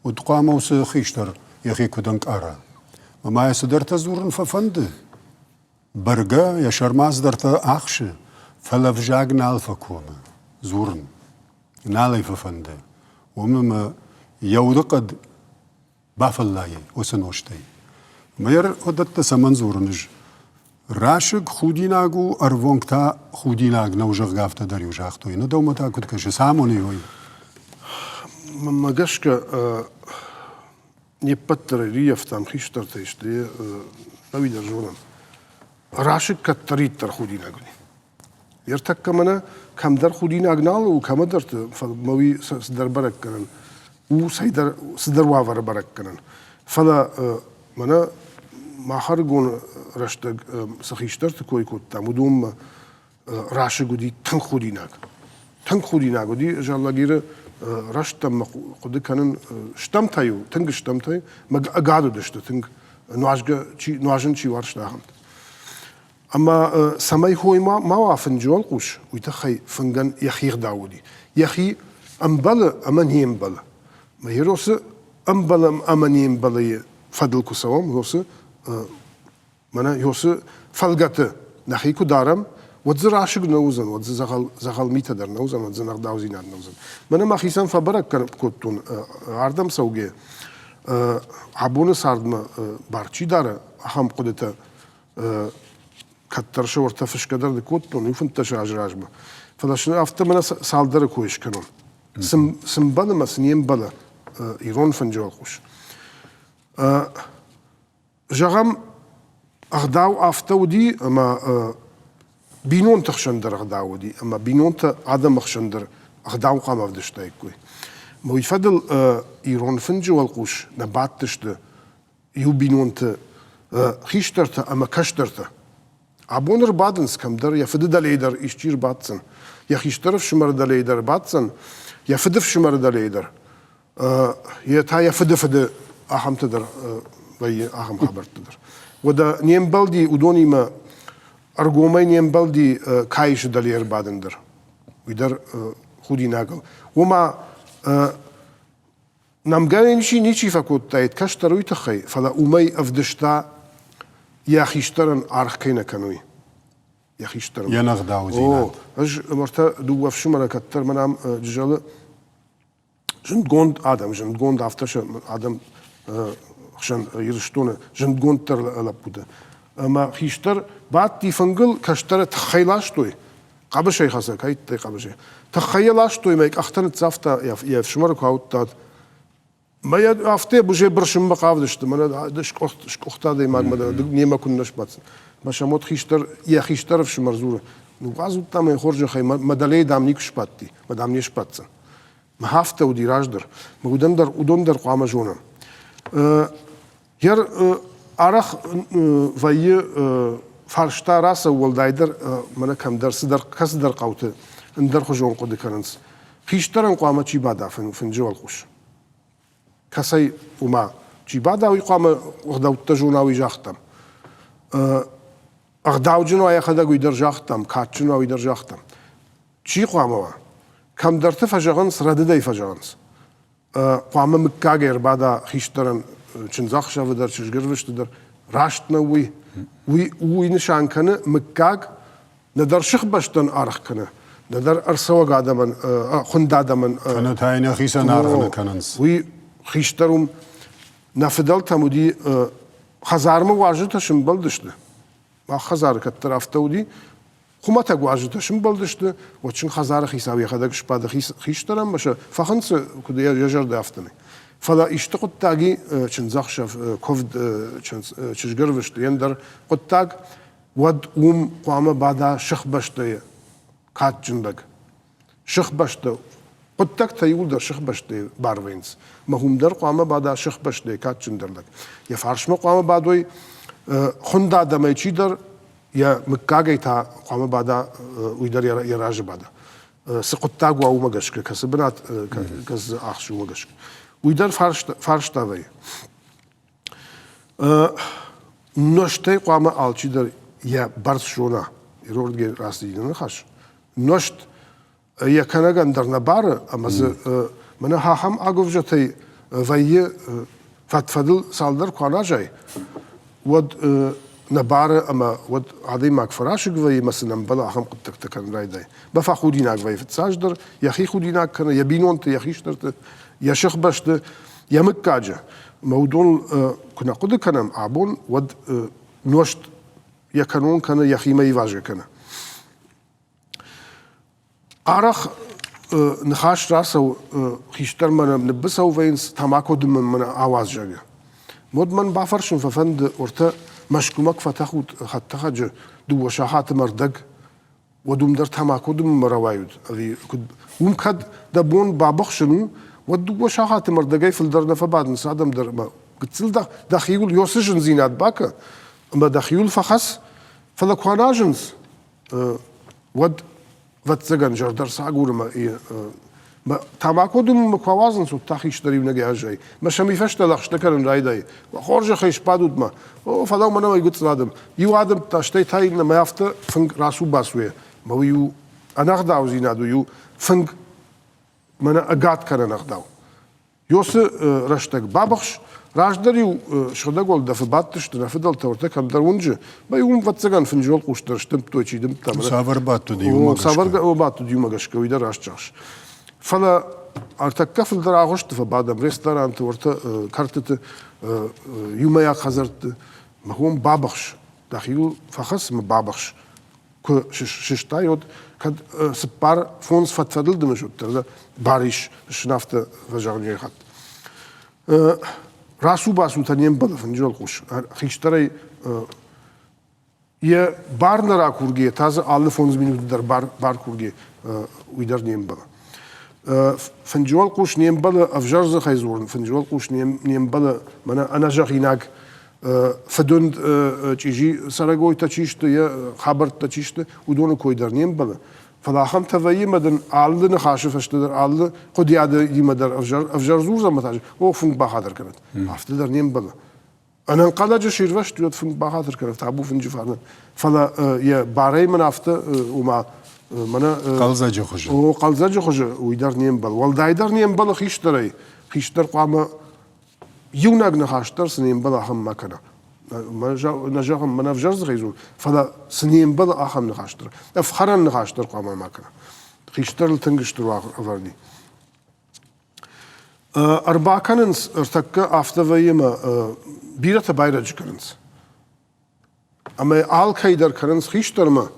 Уӕд хъуамӕ уыцы хистӕр йӕхи куыд ӕнкъара? Ӕмӕ йӕ цыдӕртӕ дзурын фӕфӕнды. Бӕргӕ йӕ сӕрмӕ цыдӕртӕ ахсы, фӕлӕ взаг нал фӕкомы дзурын. Нал ӕй фӕфӕнды. Уым ӕмӕ йӕ удыхъӕд бафӕллайы уыцы нозтӕй. Мӕ уыдӕттӕ цӕмӕн дзурын ӕз? Расыг худинаг у, ӕрвонг та худинаг нӕу, зӕгъгӕ, афтӕ дӕр-иу загътой. Нӕ дӕумӕ та куыд кӕсы, цы амоны уый? Мӕнмӕ гӕсгӕ, не ппӕт дӕр ӕрыййӕфтам хистӕртӕй сты, нӕуи дӕр зонӕм. Расыг кӕддӕриддӕр худинаг уыди. Ӕртӕккӕ мӕнӕ кӕмдӕр худинаг нал у, кӕмӕдӕрты, фӕлӕ мӕ уый цыдӕр бӕрӕггӕнӕн у, цӕйдӕр цыдӕр уавӕры бӕрӕггӕнӕн. Фӕлӕ мӕнӕ мах ӕрыгон рӕстӕг цы хистӕрты кой кодтам, уыдонмӕ расыг уыди тынг худинаг. Тынг худинаг уыди Зӕллагиры рӕстӕм мӕ хъуыды кӕнын стӕмтӕ-иу, тынг стӕмтӕ, мӕ ӕгад уыдысты тынг, нуазгӕ чи, нуазын чи уарзта, ахӕмтӕ. Ӕмӕ цӕмӕй хой ма, ма уа фынджы уӕлхъус, уый тыххӕй фынгӕн йӕхи гъдау уыди. Йӕхи ӕмбӕлы ӕмӕ не мбӕлы. Мӕ Еросы ӕмбӕлӕм ӕмӕ не мбӕлыйы фӕдыл куы цӕуӕм, Еросы мӕнӕ Еросы фӕлгӕты нӕхи куы дарӕм, уӕд дзы расыг нӕ уыдзӕн, уӕд дзы дзӕгъӕл, дзӕгъӕл митӕ дӕр нӕ уыдзӕн, уӕд дзы ӕгъдаудзинад нӕ уыдзӕн. Мӕнӕ мӕхицӕн фӕбӕрӕг кодтон ардӕм цӕугӕ, абоны цардмӕ бар чи дары, ахӕм хъуыдытӕ кӕддӕр сӕ уӕртӕ фысгӕ дӕр ныккодтон, иу 15 азы размӕ. Фӕлӕ сын афтӕ мӕнӕ цалдӕры кой скӕнон. Цы мбӕлы мӕ цы не мбӕлы ирон фынджы уӕлхъус. Зӕгъӕм, ӕгъдау афтӕ уыди, ӕмӕ бинонты хсӕн дӕр ӕгъдау уыди, ӕмӕ бинонтӕ адӕмы хсӕн дӕр ӕгъдау хъуамӕ ӕвдыстаиккой. Уый фӕдыл ирон фынджы уӕлхъус нӕ бадтысты иу бинонты хистӕртӕ ӕмӕ кӕстӕртӕ. Абон ӕрбадынц кӕмдӕр, йӕ фыды дӕлейы дӕр исчи ӕрбаддзӕн, йӕ хистӕр ӕфсымӕры дӕлейы дӕр ӕрбаддзӕн, йӕ фыды фсымӕры дӕлейы дӕр, йе та йӕ фыды фыды ахӕмтӕ дӕр вӕййы, ахӕм хабӕрттӕ дӕр. Уӕдӕ не мбӕлди уыдонимӕ ӕргомӕй не мбӕлди каисы дӕле ӕрбадын дӕр. Уый дӕр худинагыл. Уымӕ Нӕмгӕ ничи ничи фӕкодтаид кӕстӕр уый тыххӕй, фӕлӕ уымӕй ӕвдыста йӕ хистӕрӕн аргъ кӕй нӕ кӕны, уый. Йӕ хистӕрӕн. Йе нӕгъдаудзинад. О, ӕз уӕртӕ дыууӕ ӕфсымӕры кӕддӕр мӕн ам Джызӕлы зындгонд адӕм, зындгонд афтӕ сӕ адӕм хсӕн Ирыстоны зындгонддӕр лӕппутӕ. Ӕмӕ хистӕр бадти фынгыл, кӕстӕры тыххӕй ластой, Хъӕбысӕй хӕцӕг, ӕйттӕй хъӕбысӕй. Тыххӕй йӕ ластой мӕ къӕхтӕ ныццавта, йӕ ӕфсымӕры куы ауыдта, мӕ йӕ афтӕ бузе бырсынмӕ хъавыдысты, мӕнӕ скъуыхт адӕймагмӕ немӕ куыннӕ сбаддзӕн. Мӕ сӕм уӕд хистӕр, йӕ хистӕр ӕфсымӕр дзуры, ныууадзут дам ӕй хорзӕхӕй, мӕ дӕлейы дам никуы сбадти, мӕ дам не сбаддзӕн. Мӕ афтӕ уыди раздӕр. Мӕ уыдон дӕр, уыдон дӕр хъуамӕ зонӕм. Йер арӕх вӕййы фарста рацӕуы уӕлдайдӕр мӕнӕ кӕмдӕр цыдӕр кӕцыдӕр хъӕуты ӕндӕрхуызон хъуыды кӕнынц. Хистӕрӕн хъуамӕ чи бада фынджы уӕлхъус? Кӕцӕй уымӕ чи бада, уый хъуамӕ ӕгъдӕуттӕ зона, уый загътам. Ӕгъдауджын уа йӕхӕдӕг, уый дӕр загътам, кадджын уа, уый дӕр загътам. Чи хъуамӕ уа? Кӕмдӕрты фӕзӕгъынц, рӕдыдӕй фӕзӕгъынц. Хъуамӕ мыггагӕй ӕрбада хистӕрӕн чындзӕхсӕвы дӕр, чызгӕрвысты дӕр. Раст нӕу уый. Уый, уый нысан кӕны мыггаг нӕдӕр сыхбӕстӕн аргъ кӕны, нӕдӕр ӕрцӕуӕг адӕмӕн, хуынд адӕмӕн. Кӕнӕ та йын йӕхицӕн аргъ нӕ кӕнынц. Уый хистӕр уым нӕ фыдӕлтӕм уыди хӕдзармӕ уазджытӕ сымбӕлдысты. Мах хӕдзары кӕддӕр афтӕ уыди, Хуымӕтӕг уазджытӕ сымбӕлдысты, уӕд сын хӕдзары хицау йӕхӕдӕг сбады хистӕр ӕмӕ сӕ фӕхынцы, куыд йӕ зӕрдӕ, афтӕмӕй. Фӕлӕ исты хъуыддаги чындзӕхсӕв, куывд, чызгӕрвыст, йе ндӕр хъуыддаг, уӕд уым хъуамӕ бада сыхбӕстӕйы кадджын лӕг. Сыхбӕстӕ хъуыддӕгтӕ иууылдӕр сыхбӕстӕйы барвӕйынц. Мӕ уым дӕр хъуамӕ бада сыхбӕстӕйы кадджындӕр лӕг. Йӕ фарсмӕ хъуамӕ бадой хуынд адӕмӕй чидӕр, йӕ мыггагӕй та хъуамӕ бада, уый дӕр йӕ разы бада. Цы хъуыддаг уа, уымӕ гӕсгӕ, кӕцы бынат кӕцы ахсы, уымӕ гӕсгӕ. Уый дӕр фарста вӕййы. Нозтӕй хъуамӕ алчидӕр йӕ бӕрц зона. Ирордгӕй рацыди нӕ ныхас. Нозт йӕ кӕнӕгӕн дӕр нӕ бары, ӕмӕ дзы мӕнӕ ахӕм агуывзӕтӕй вӕййы фӕд-фӕдыл цалдӕр куы аназай, уӕд. нӕ бары ӕмӕ уӕд адӕймаг фӕрасыг вӕййы ӕмӕ сын ӕмбӕлы ахӕм хъуыддӕгтӕ кӕнын райдайы. Мӕ фӕхудинаг вӕййы фыццаджыдӕр, йӕхи худинаг кӕны, йӕ бинонты, йӕ хистӕрты, йӕ сыхбӕсты, йӕ мыггаджы. Ӕмӕ уыдон куы нӕ хъуыды кӕнӕм абон, уӕд нозт йӕ кӕнон кӕны, йӕхимӕ ивазгӕ кӕны. Арӕх ныхас рацӕуы, хистӕрмӕ нӕм ныббыцӕу вӕййынц, тамако дымын мӕнӕ ауадз, зӕгъгӕ. Уӕд мӕн бафӕрсын фӕфӕнды, уӕртӕ Мӕскуымӕ куы фӕтӕхут хӕдтӕхӕджы дыууӕ сахаты мӕ рдӕг, уӕд уым дӕр тамако дымынмӕ рауайут ӕви куыд? Уым кӕд дӕ бон бабыхсын у, уӕд дыууӕ сахаты мӕ рдӕгӕй фылдӕр нӕ фӕбадынц адӕм дӕр ӕмӕ гыццыл дӕхиуыл ёсы зындзинад бакӕ ӕмӕ дӕхиуыл фӕхӕц, фӕлӕ куы аназынц, уӕд, ӕвӕццӕгӕн, зӕрдӕрцагуры мӕ тамако дымынмӕ куы ауадзынц, уӕд та хистӕр иунӕгӕй аззайы. Мӕ сӕм уый фӕстӕ лӕгъстӕ кӕнын райдайы. Хорзӕхӕй сбадут ма. О, фӕлӕ мӕнӕ уый гыццыл адӕм. Иу адӕмтӕ, стӕй та иннӕ, мӕ афтӕ фынг рацу-бацуйӕ. Мӕ уый у ӕнӕгъдаудзинад, уый у фынг мӕнӕ ӕгад кӕнӕн ӕгъдау. Ёсы рӕстӕг бабыхс, раздӕр-иу сыгъдӕг уӕлдӕфы бадтысты нӕ фыдӕлтӕ уӕртӕ кӕмдӕр уынджы, мӕ уым, ӕвӕццӕгӕн, фынджы уӕлхъус дӕр сдымдтой, чи дымдта. Цавӕр бадт уыд иумӕ гӕсгӕ? Цавӕр бадт уыд иумӕ гӕсгӕ, уый дӕр раст зӕгъыс. Фӕлӕ ӕртӕккӕ фылдӕр агъуысты фӕбадӕм ресторанты, уӕртӕ кӕртыты, иумӕйаг хӕдзӕртты. Мӕ уым бабыхс, дӕхиуыл фӕхӕц ӕмӕ бабыхс. Куы сыстай, уӕд кӕд цыппар, фондз фӕд-фӕдыл дымыс, уӕддӕр бар ис сын афтӕ фӕзӕгъын хатт. Рацу-бацутӕ не мбӕлы фынджы уӕлхъус. Хистӕрӕй йӕ бар нӕ ракургӕ, та дзы алы фондз минуты дӕр бар, бар кургӕ, уый дӕр не мбӕлы. Фынджы уӕлхъус не мбӕлы ӕвзӕр дзыхӕй дзурын, фынджы уӕлхъус не мбӕлы мӕнӕ ӕнӕзӕгъинаг фыдуынд чъизи цӕрӕгойтӕ чи сты, йӕ хабӕрттӕ чи сты, уыдоны кой дӕр не мбӕлы. Фӕлӕ ахӕмтӕ вӕййы ӕмӕ дын алы ныхасы фӕстӕ дӕр, алы хъуыдыйадимӕ дӕр ӕвзӕр, ӕвзӕр дзурдзӕн ӕмӕ та о, фынг бахатыр кӕнӕд. Афтӕ дӕр не мбӕлы. Ӕнӕнхъӕлӕджы сирвӕзт, уӕд фынг бахатыр кӕнӕд, табу фынджы фарнӕн. Фӕлӕ йӕ барӕй мын афтӕ, ома, мӕнӕ... Хъӕлдзӕджы хуызы. О, хъӕлдзӕджы хуызы уый дӕр не мбӕлы. Уӕлдайдӕр не мбӕлы хистӕрӕй. Хистӕр хъуамӕ иунӕг ныхас дӕр цы не мбӕлы, ахӕм ма кӕна. Нӕ зӕгъын, мӕн ӕвзӕр дзыхӕй дзур, фӕлӕ цы не мбӕлы, ахӕм ныхас дӕр. Ӕфхӕрӕн ныхас дӕр хъуамӕ ма кӕна. Хистӕрыл тынг стыр ӕвӕрди. Ӕрбакӕнынц ӕртӕккӕ афтӕ вӕййы ӕмӕ бирӕтӕ байрӕджы кӕнынц. Ӕмӕ алкӕй дӕр кӕнынц хистӕрмӕ,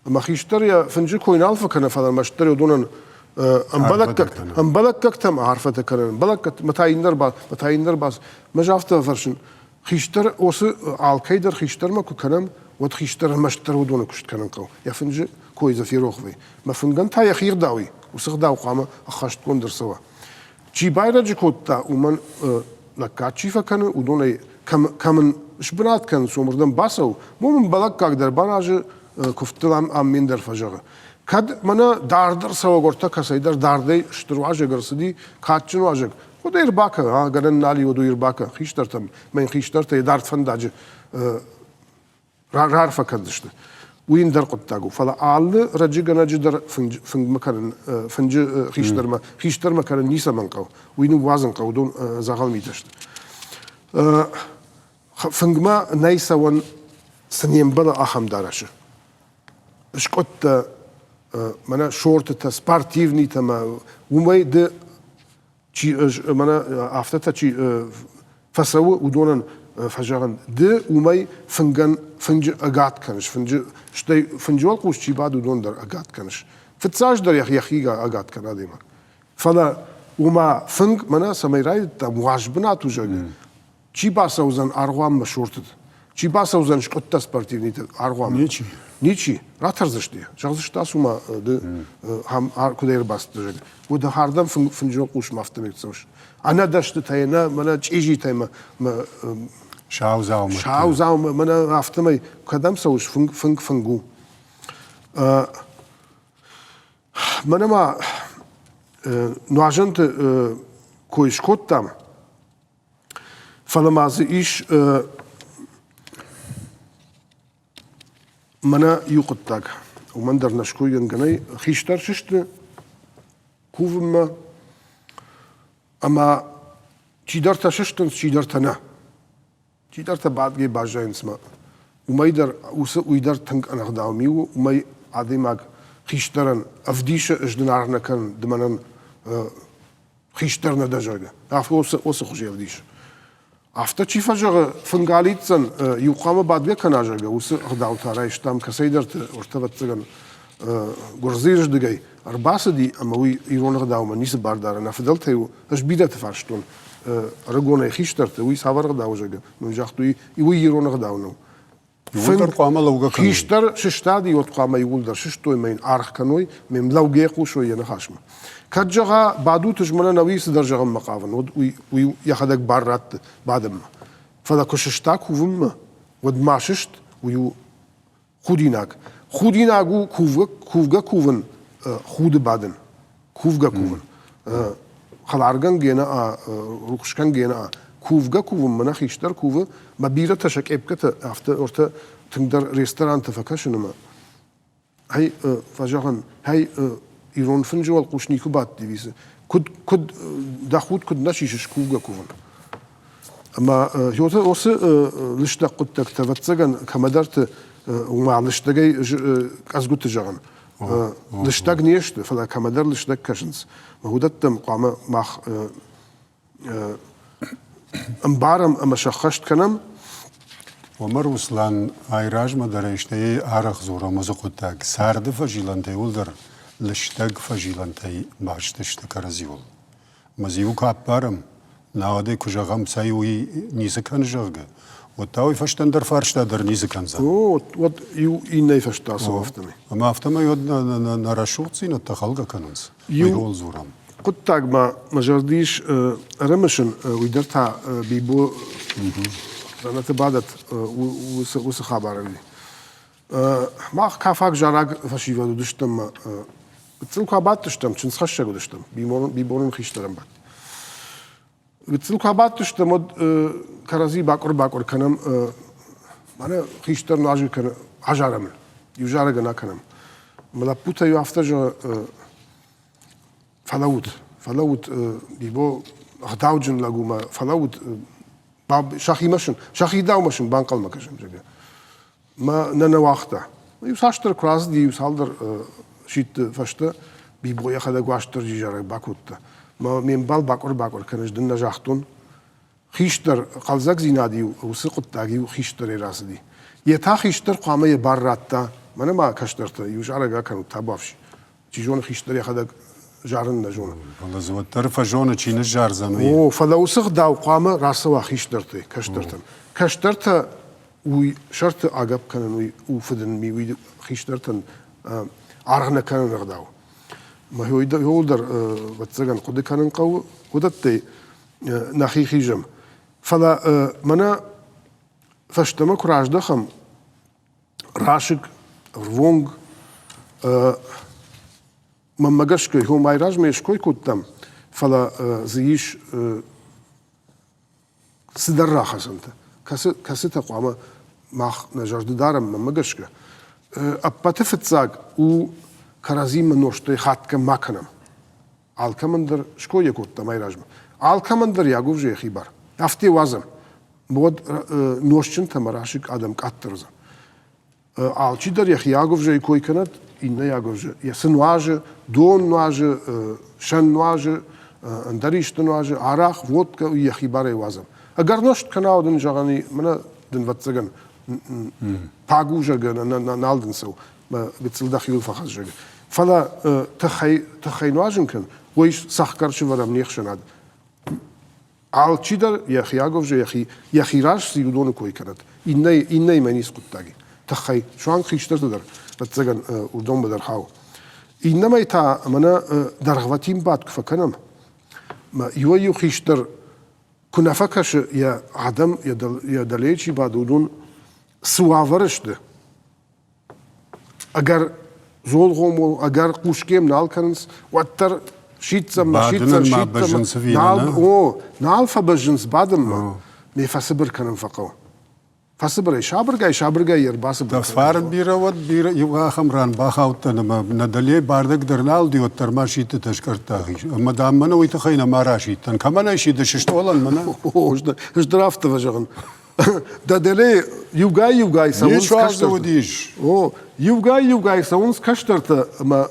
ӕмӕ хистӕр йӕ фынджы кой нал фӕкӕны, фӕлӕ ӕрмӕстдӕр уыдонӕн ӕмбӕлӕггӕгтӕм арфӕтӕ кӕнын, ӕмбӕлӕггӕгтӕ, мӕ та иннӕ ӕрба, мӕ та иннӕ ӕрбац. Мӕ афтӕ фӕрсын, хистӕр осы алкӕй дӕр хистӕрмӕ куы кӕнӕм, уӕд хистӕр ӕрмӕстдӕр уыдоны куыст кӕнын хъӕуы. Йӕ фынджы кой дзы ферох вӕййы. Мӕ фынгӕн та йӕхи ӕгъдау и, уыцы ӕгъдау хъуамӕ ӕххӕстгонд ӕрцӕуа. Чи байрӕджы кодта, уымӕн лӕггад чи фӕкӕны, уыдонӕй кӕм, кӕм ын сбынат кӕнынц, уымырдӕм бацӕуы, уым ын балӕггаг дӕр баназы, куывдтыл ам аммен дӕр фӕзӕгъы. Кӕд мӕнӕ дарддӕр цӕуӕг ӕртӕ кӕцӕйдӕр дардӕй стыр уазӕг ӕрцыди, кадджын уазӕг, уӕд ӕй ӕрбакӕ, а, гӕнӕн нал и, уӕд уый ӕрбакӕ хистӕртӕм, мӕ йын хистӕртӕ йӕ дард фӕндаджы раарфӕ кӕндзысты. Уый ӕндӕр хъуыддаг у. Фӕлӕ алы рӕджыгӕнӕджы дӕр фынгмӕ кӕнын, фынджы хистӕрмӕ, хистӕрмӕ кӕнын ницӕмӕн хъӕуы. Уый ныууадзын хъӕуы, уыдон дзӕгъӕл митӕ сты. Фынгмӕ нӕй цӕуӕн, цы не мбӕлы, ахӕм дарӕсы. Скъуыдтӕ, мӕнӕ шортытӕ, спортивныйтӕ мӕ уымӕй ды чи мӕнӕ афтӕтӕ чи фӕцӕуы, уыдонӕн фӕзӕгъын, ды уымӕй фынгӕн фынджы ӕгад кӕныс, фынджы, стӕй фынджы уӕлхъус чи бады, уыдон дӕр ӕгад кӕныс. Фыццаджыдӕр йӕхи ӕгад кӕны адӕймаг. Фӕлӕ уымӕ фынг мӕнӕ цӕмӕй райдыдтам, уаз бынат у, зӕгъгӕ, Чи бацӕудзӕн аргъуанмӕ шортыты? Чи бацӕудзӕн скъуыдтӕ спортивныйты аргъуанмӕ? Ничи. Ничи. Ратӕрдзысты. Зӕгъдзысты ацу-ма ды куыд ӕрбацыдтӕ, зӕгъгӕ. Уӕд хӕрдӕм фынджы хъусмӕ афтӕмӕй цӕуыс. Ӕнӕдӕстытӕй, нӕ мӕнӕ чъизитӕй мӕ Сау дзаумӕттӕ. Сау дзаумӕ, мӕнӕ афтӕмӕй кӕдӕм цӕуыс, фынг, фынг, фынг у. Мӕнӕ ма нуазӕнты кой скодтам. Фӕлӕ ма дзы ис мӕнӕ иу хъуыддаг, уымӕн дӕр нӕ скойгӕнгӕ нӕй. Хистӕр сысты кувынмӕ ӕмӕ чидӕртӕ сыстынц, чидӕртӕ нӕ. Чидӕртӕ бадгӕ баззайынц мӕ. Уымӕй дӕр уыцы уый дӕр тынг ӕнӕгъдау ми у, уымӕй адӕймаг хистӕрӕн ӕвдисы, ӕз дын аргъ нӕ кӕнын, ды мӕнӕн хистӕр нӕ дӕ, зӕгъгӕ. Афтӕ уыцы хуызы ӕвдисы. Афтӕ чи фӕзӕгъы, фынг алидздзӕн, иу хъуамӕ бадгӕ кӕна, зӕгъгӕ, уыцы ӕгъдау та райстам кӕцӕйдӕрты, ӕртӕвӕццӕгӕн, гуырдзыйы рдыгӕй ӕрбацыди ӕмӕ уый ирон ӕгъдаумӕ ницы бар дары. Нӕ фыдӕлтӕй у, ӕз бирӕты фарстон ӕрыгонӕй хистӕрты, уый цавӕр ӕгъдау, зӕгъгӕ, мын загътой, уый ирон ӕгъдау нӕу. Иууылдӕр хъуамӕ лӕугӕ кӕной. Хистӕр сыстади, уӕд хъуамӕ иууылдӕр сыстой мӕ йын аргъ кӕной, ме млӕугӕ хъусой йӕ ныхасмӕ. Кӕд зӕгъа, бадут ӕз мӕнӕн ӕви цыдӕр зӕгъынмӕ хъавын, уӕд уый, уый йӕхӕдӕг бар ратты бадынмӕ. Фӕлӕ куы сыста кувынмӕ, уӕд ма сыст, уый у худинаг. Худинаг у кувгӕ, кувгӕ кувын, худы бадын. Кувгӕ кувын. Хӕларгӕнгӕ нӕ, рухсгӕнгӕ нӕ. Кувгӕ кувын мӕнӕ хистӕр кувы, мӕ бирӕтӕ сӕ къепкӕтӕ афтӕ ортӕ тынгдӕр ресторанты фӕкӕсын ӕмӕ хӕй фӕзӕгъын, хӕй ирон фынджы уӕлхъус никуы бадти вицы. Куыд, куыд, дӕ худ куыд нӕ сисыс кувгӕ кувын? Ӕмӕ уыцы лыстӕг хъуыддӕгтӕ, ӕвӕццӕгӕн, кӕмӕдӕрты уымӕ лыстӕгӕй къӕдзгуыты зӕгъын, лыстӕг не сты, фӕлӕ кӕмӕдӕр лыстӕг кӕсынц. Уыдӕттӕм хъуамӕ мах ӕмбарӕм ӕмӕ сӕххӕст кӕнӕм. Омар Руслан айразмӕ дӕр стӕй арӕх дзурӕм уыцы хъуыддаг. Царды фӕзилӕнтӕ иуылдӕр лыстӕг фӕзилӕнтӕй баст сты кӕрӕдзиуыл. Ӕмӕ дзы иу куы аппарӕм, науӕд ӕй куы зӕгъӕм, цӕй уый ницы кӕны, зӕгъгӕ, уӕд та уый фӕстӕ ӕндӕр фарста дӕр ницы кӕндзӕн. О, уӕд иу иннӕйы фӕстӕ ацӕуы афтӕмӕй. Ӕмӕ афтӕмӕй уӕд нӕ рӕсугъддзинӕдтӕ хӕлгӕ кӕнынц. Иуыл дзурӕм. Хъуыддаг ма мӕ зӕрды ис ӕрымысын, уый дӕр та Бибо дзӕнӕты бадӕт уыцы хабарӕн. Мах кафаг зараг фӕсивӕд уыдыстӕм мӕ гыццыл куы абадтыстӕм, чындзхӕссӕг уыдыстӕм, Бибонын хистӕрӕн бадт. Гыццыл куы абадтыстӕм, уӕд кӕрӕдзи бакъуыр-бакъуыр кӕнӕм, мӕнӕ хистӕр нуазгӕ кӕны, азарӕм ыл, иу зарӕг ын акӕнӕм. Мӕ лӕппутӕ-иу афтӕ зӕгъы, фӕлӕуут, фӕлӕуут, Бибо ӕгъдауджын лӕг у мӕ фӕлӕуут, сӕхимӕ сын, сӕхи даумӕ сын банхъӕлмӕ кӕсӕм, зӕгъгӕ. Мӕ нӕ нӕ уагъта. Иу цасдӕр куы рацыди, иу цалдӕр сидты фӕстӕ Бибо йӕхӕдӕг Уастырджи зарӕг бакодта. Мӕ ме мбал бакъуыр-бакъуыр кӕныс дын нӕ загътон. Хистӕр хъӕлдзӕгдзинад-иу уыцы хъуыддаг-иу хистӕрӕй рацыди. Йе та хистӕр хъуамӕ йӕ бар радта, мӕнӕ ма кӕстӕртӕ иу зарӕг акӕнут табуафси. Чи зоны, хистӕр йӕхӕдӕг зарын нӕ зоны. Фӕлӕ дзы уӕддӕр фӕзоны, чи ныззардзӕн, уый. О, фӕлӕ уыцы гъдау хъуамӕ рацӕуа хистӕртӕй, кӕстӕртӕм. Кӕстӕртӕ уый сӕрты агӕпп кӕнын уый у фыдын ми, уый хистӕртӕн аргъ нӕ кӕнын ӕгъдау. Мӕ иуылдӕр, ӕвӕццӕгӕн, хъуыды кӕнын хъӕуы уыдӕттӕй нӕхи хизӕм. Фӕлӕ мӕнӕ фӕстӕмӕ куы раздӕхӕм, расыг, ӕрвонг, мӕнмӕ гӕсгӕ, хом айразмӕ ской кодтам, фӕлӕ дзы ис цыдӕр рахӕцӕнтӕ, кӕцытӕ хъуамӕ мах нӕ зӕрды дарӕм, мӕнмӕ гӕсгӕ. Ӕппӕты фыццаг у кӕрӕдзимӕ нозтӕй хатгӕ ма кӕнӕм. Алкӕмӕн дӕр ской йӕ кодтам айразмӕ. Алкӕмӕн дӕр йӕ агуывзӕ йӕхи бар. Афтӕ уадзӕм. Уӕд нозтджынтӕ ӕмӕ расыг адӕм къаддӕр уыдзӕн. Алчидӕр йӕхи агуывзӕйы кой кӕнӕд, иннӕ агуывзӕ йӕ цы нуазы, дон нуазы, сӕн нуазы, ӕндӕр исты нуазы, арахъ, водкӕ, уый йӕхи барӕй уадзӕм. Ӕгӕр нозт кӕна, уӕд ын зӕгъӕн и, мӕнӕ дын ӕвӕццӕгӕн пагу зӕгъгӕ, нал дын цӕуы, мӕ гыццыл дӕхиуыл фӕхӕц зӕгъгӕ. Фӕлӕ тыххӕй, тыххӕй нуазын кӕн, уый цӕхгӕр сывӕрӕм не хсӕнад. Алчидӕр йӕхи агуывзӕ йӕхи, йӕхи раз цы уыдоны кой кӕнӕд. Иннӕ, иннӕимӕ ницы хъуыддаг и. Тыххӕй, суанг хистӕрты дӕр, ӕвӕццӕгӕн, уыдонмӕ дӕр хауы. Иннӕмӕй та мӕнӕ дӕргъвӕтин бадт куы фӕкӕнӕм, иуӕй-иу хистӕр куы нӕ фӕкӕсы йӕ адӕм, йӕ дӕлейы чи бады, уыдон цы уавӕры сты, ӕгӕр золгъом ӕгӕр хъусгем нал кӕнынц, уӕддӕр сиддзӕнмӕ, сиддзӕн, сиддзӕнмӕ, нал, о, нал фӕбӕззынц бадынмӕ, ме фӕцыбыр кӕнын фӕхъӕуы. Фӕцыбырӕй, сабыргай, сабыргай ӕрбацыбыр. Дӕ фарн бирӕ уӕд, бирӕ иу ахӕм ран бахаудтӕн ӕмӕ нӕ дӕле бардӕг дӕр нал уыди, уӕддӕр ма сидтытӕ скъӕрдта хиз. Ӕмӕ дам мӕнӕ уый тыххӕй нӕма расидтӕн. Кӕмӕн ӕй сидыс стъолӕн мӕнӕ? О, ӕз дӕр афтӕ фӕзӕгъын. Дӕ дӕле иугай-иугай цӕуынц кӕстӕртӕ. уыдис. О, иугай-иугай цӕуынц кӕстӕртӕ ӕмӕ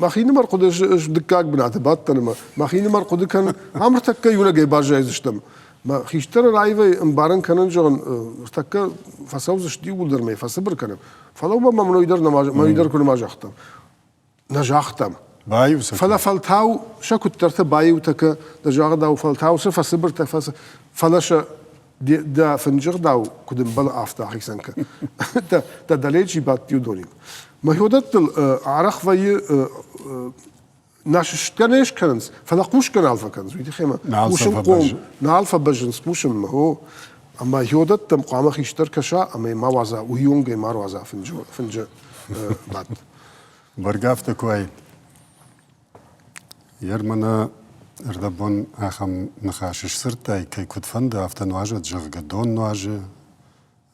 мӕхинымӕр хъуыды дыккаг бынаты бадтӕн ӕмӕ мӕхинымӕр хъуыды кӕнын, ам ӕртӕккӕ иунӕгӕй баззайдзыстӕм. Мӕ хистӕры раивӕй ӕмбарын кӕнын, зӕгъын, ӕртӕккӕ фӕцӕудзысты иууылдӕр мӕ фӕцыбыр кӕнӕм. Фӕлӕ уымӕ мӕм уый дӕр мӕ дӕр куы нӕма загътам. Нӕ загътам. Баиу сӕ. Фӕлӕ фӕлтау сӕ куыддӕртӕ баиутӕ кӕ, дӕ загъдау, фӕлтау сӕ фӕцыбыртӕ, фӕлӕ сӕ дӕ фынджы гъдау куыд ӕмбӕлы, афтӕ ахицӕн кӕ. Дӕ дӕле чи бадти, уыдонимӕ. Мӕхиуӕттыл арӕх вӕййы нӕ сыстгӕ не скӕнынц, фӕлӕ хъусгӕ нал фӕкӕнынц. Уый тыххӕй ма хъусынхъом нал фӕбӕззынц хъусынмӕ. О, ӕмӕ хиуӕттӕм хъуамӕ хистӕр кӕса ӕмӕ ма уадза, уыйонгӕй ма руадза фынджы бадт. Бӕргӕ афтӕ куы уаид. Йер мӕнӕ ӕрдӕбон ахӕм ныхас сдзырдтай, кӕй куыд фӕнды, афтӕ нуазӕд, зӕгъгӕ, дон нуазы,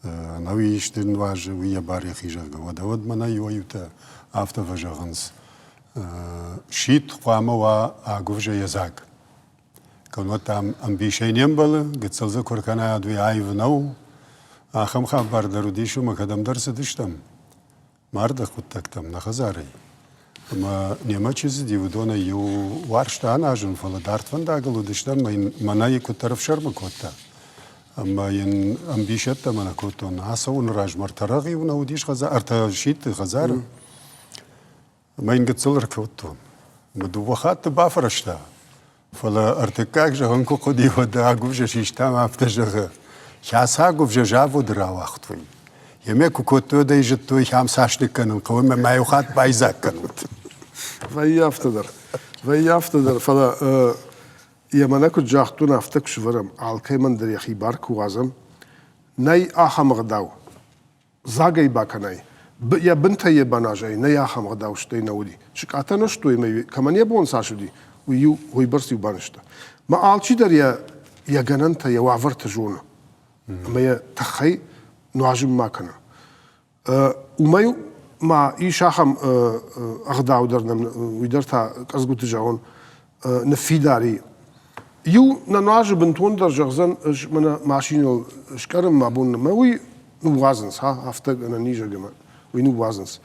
ӕнӕуи исты нуазы, уый йӕ бар йӕхи, зӕгъгӕ. Уӕдӕ уӕд мӕнӕ иуӕй-иутӕ афтӕ фӕзӕгъынц, сидт хъуамӕ уа агуывзӕ йӕ дзаг. Кӕннод дам ӕмбисӕй не мбӕлы, гыццыл дзы куы ркӕнай, уый аив нӕу. Ахӕм хабар дӕр уыдис, ӕмӕ кӕдӕмдӕр цыдыстӕм. Марды хъуыддӕгтӕм нӕ хӕдзарӕй. Ӕмӕ немӕ чи цыди, уыдонӕй иу уарзта аназын, фӕлӕ дард фӕндагыл уыдыстӕм ӕмӕ йын мӕнӕй куыддӕр ӕфсӕрмы кодта. Ӕмӕ йын ӕмбисӕдтӕ мӕнӕ кодтон. Ацӕуыны размӕ ӕртӕрӕгъ-иу нӕ уыдис хӕдзар, ӕртӕ сидты хӕдзары. Ӕмӕ йын гыццыл ӕркодтон. Ӕмӕ дыууӕ хатты бафӕрӕзта. Фӕлӕ ӕртыккаг зӕгъын куы хъуыди, уӕд агуывзӕ систам, афтӕ зӕгъы, Кӕцы агуывзӕ заводы рауагътой? Емӕ куы кодтой, уӕд ӕй зыдтой, ам цас ныккӕнын хъӕуы ӕмӕ мӕ иу хатт байдзаг кӕнут. Вӕййы афтӕ дӕр. Вӕййы афтӕ дӕр, фӕлӕ йӕ мӕнӕ куыд загътон, афтӕ куы сывӕрӕм, алкӕмӕн дӕр йӕхи бар куы уадзӕм, нӕй ахӕм ӕгъдау, дзагӕй бакӕнай, йӕ бынтӕ йӕ баназай, нӕй ахӕм ӕгъдау стӕй нӕ уыди. Сыкъатӕ нызтой ӕмӕ кӕмӕн йӕ бон цас уыди, уый-иу уыйбӕрц-иу банызта. Мӕ алчидӕр йӕ йӕ гӕнӕнтӕ, йӕ уавӕртӕ зоны ӕмӕ йӕ тыххӕй нуазын ма кӕны. Уымӕй ма ис ахӕм ӕгъдау дӕр нӕм, уый дӕр та къӕдзгуыты зӕгъон, ныффидар и. Иу нӕ нуазы бынтондӕр зӕгъдзӕн, ӕз мӕнӕ машинӕйыл скъӕрын мӕ бон мӕ уый ныууадзынц, ха, афтӕ ӕнӕнизӕг ӕмӕ уый ныууадзынц.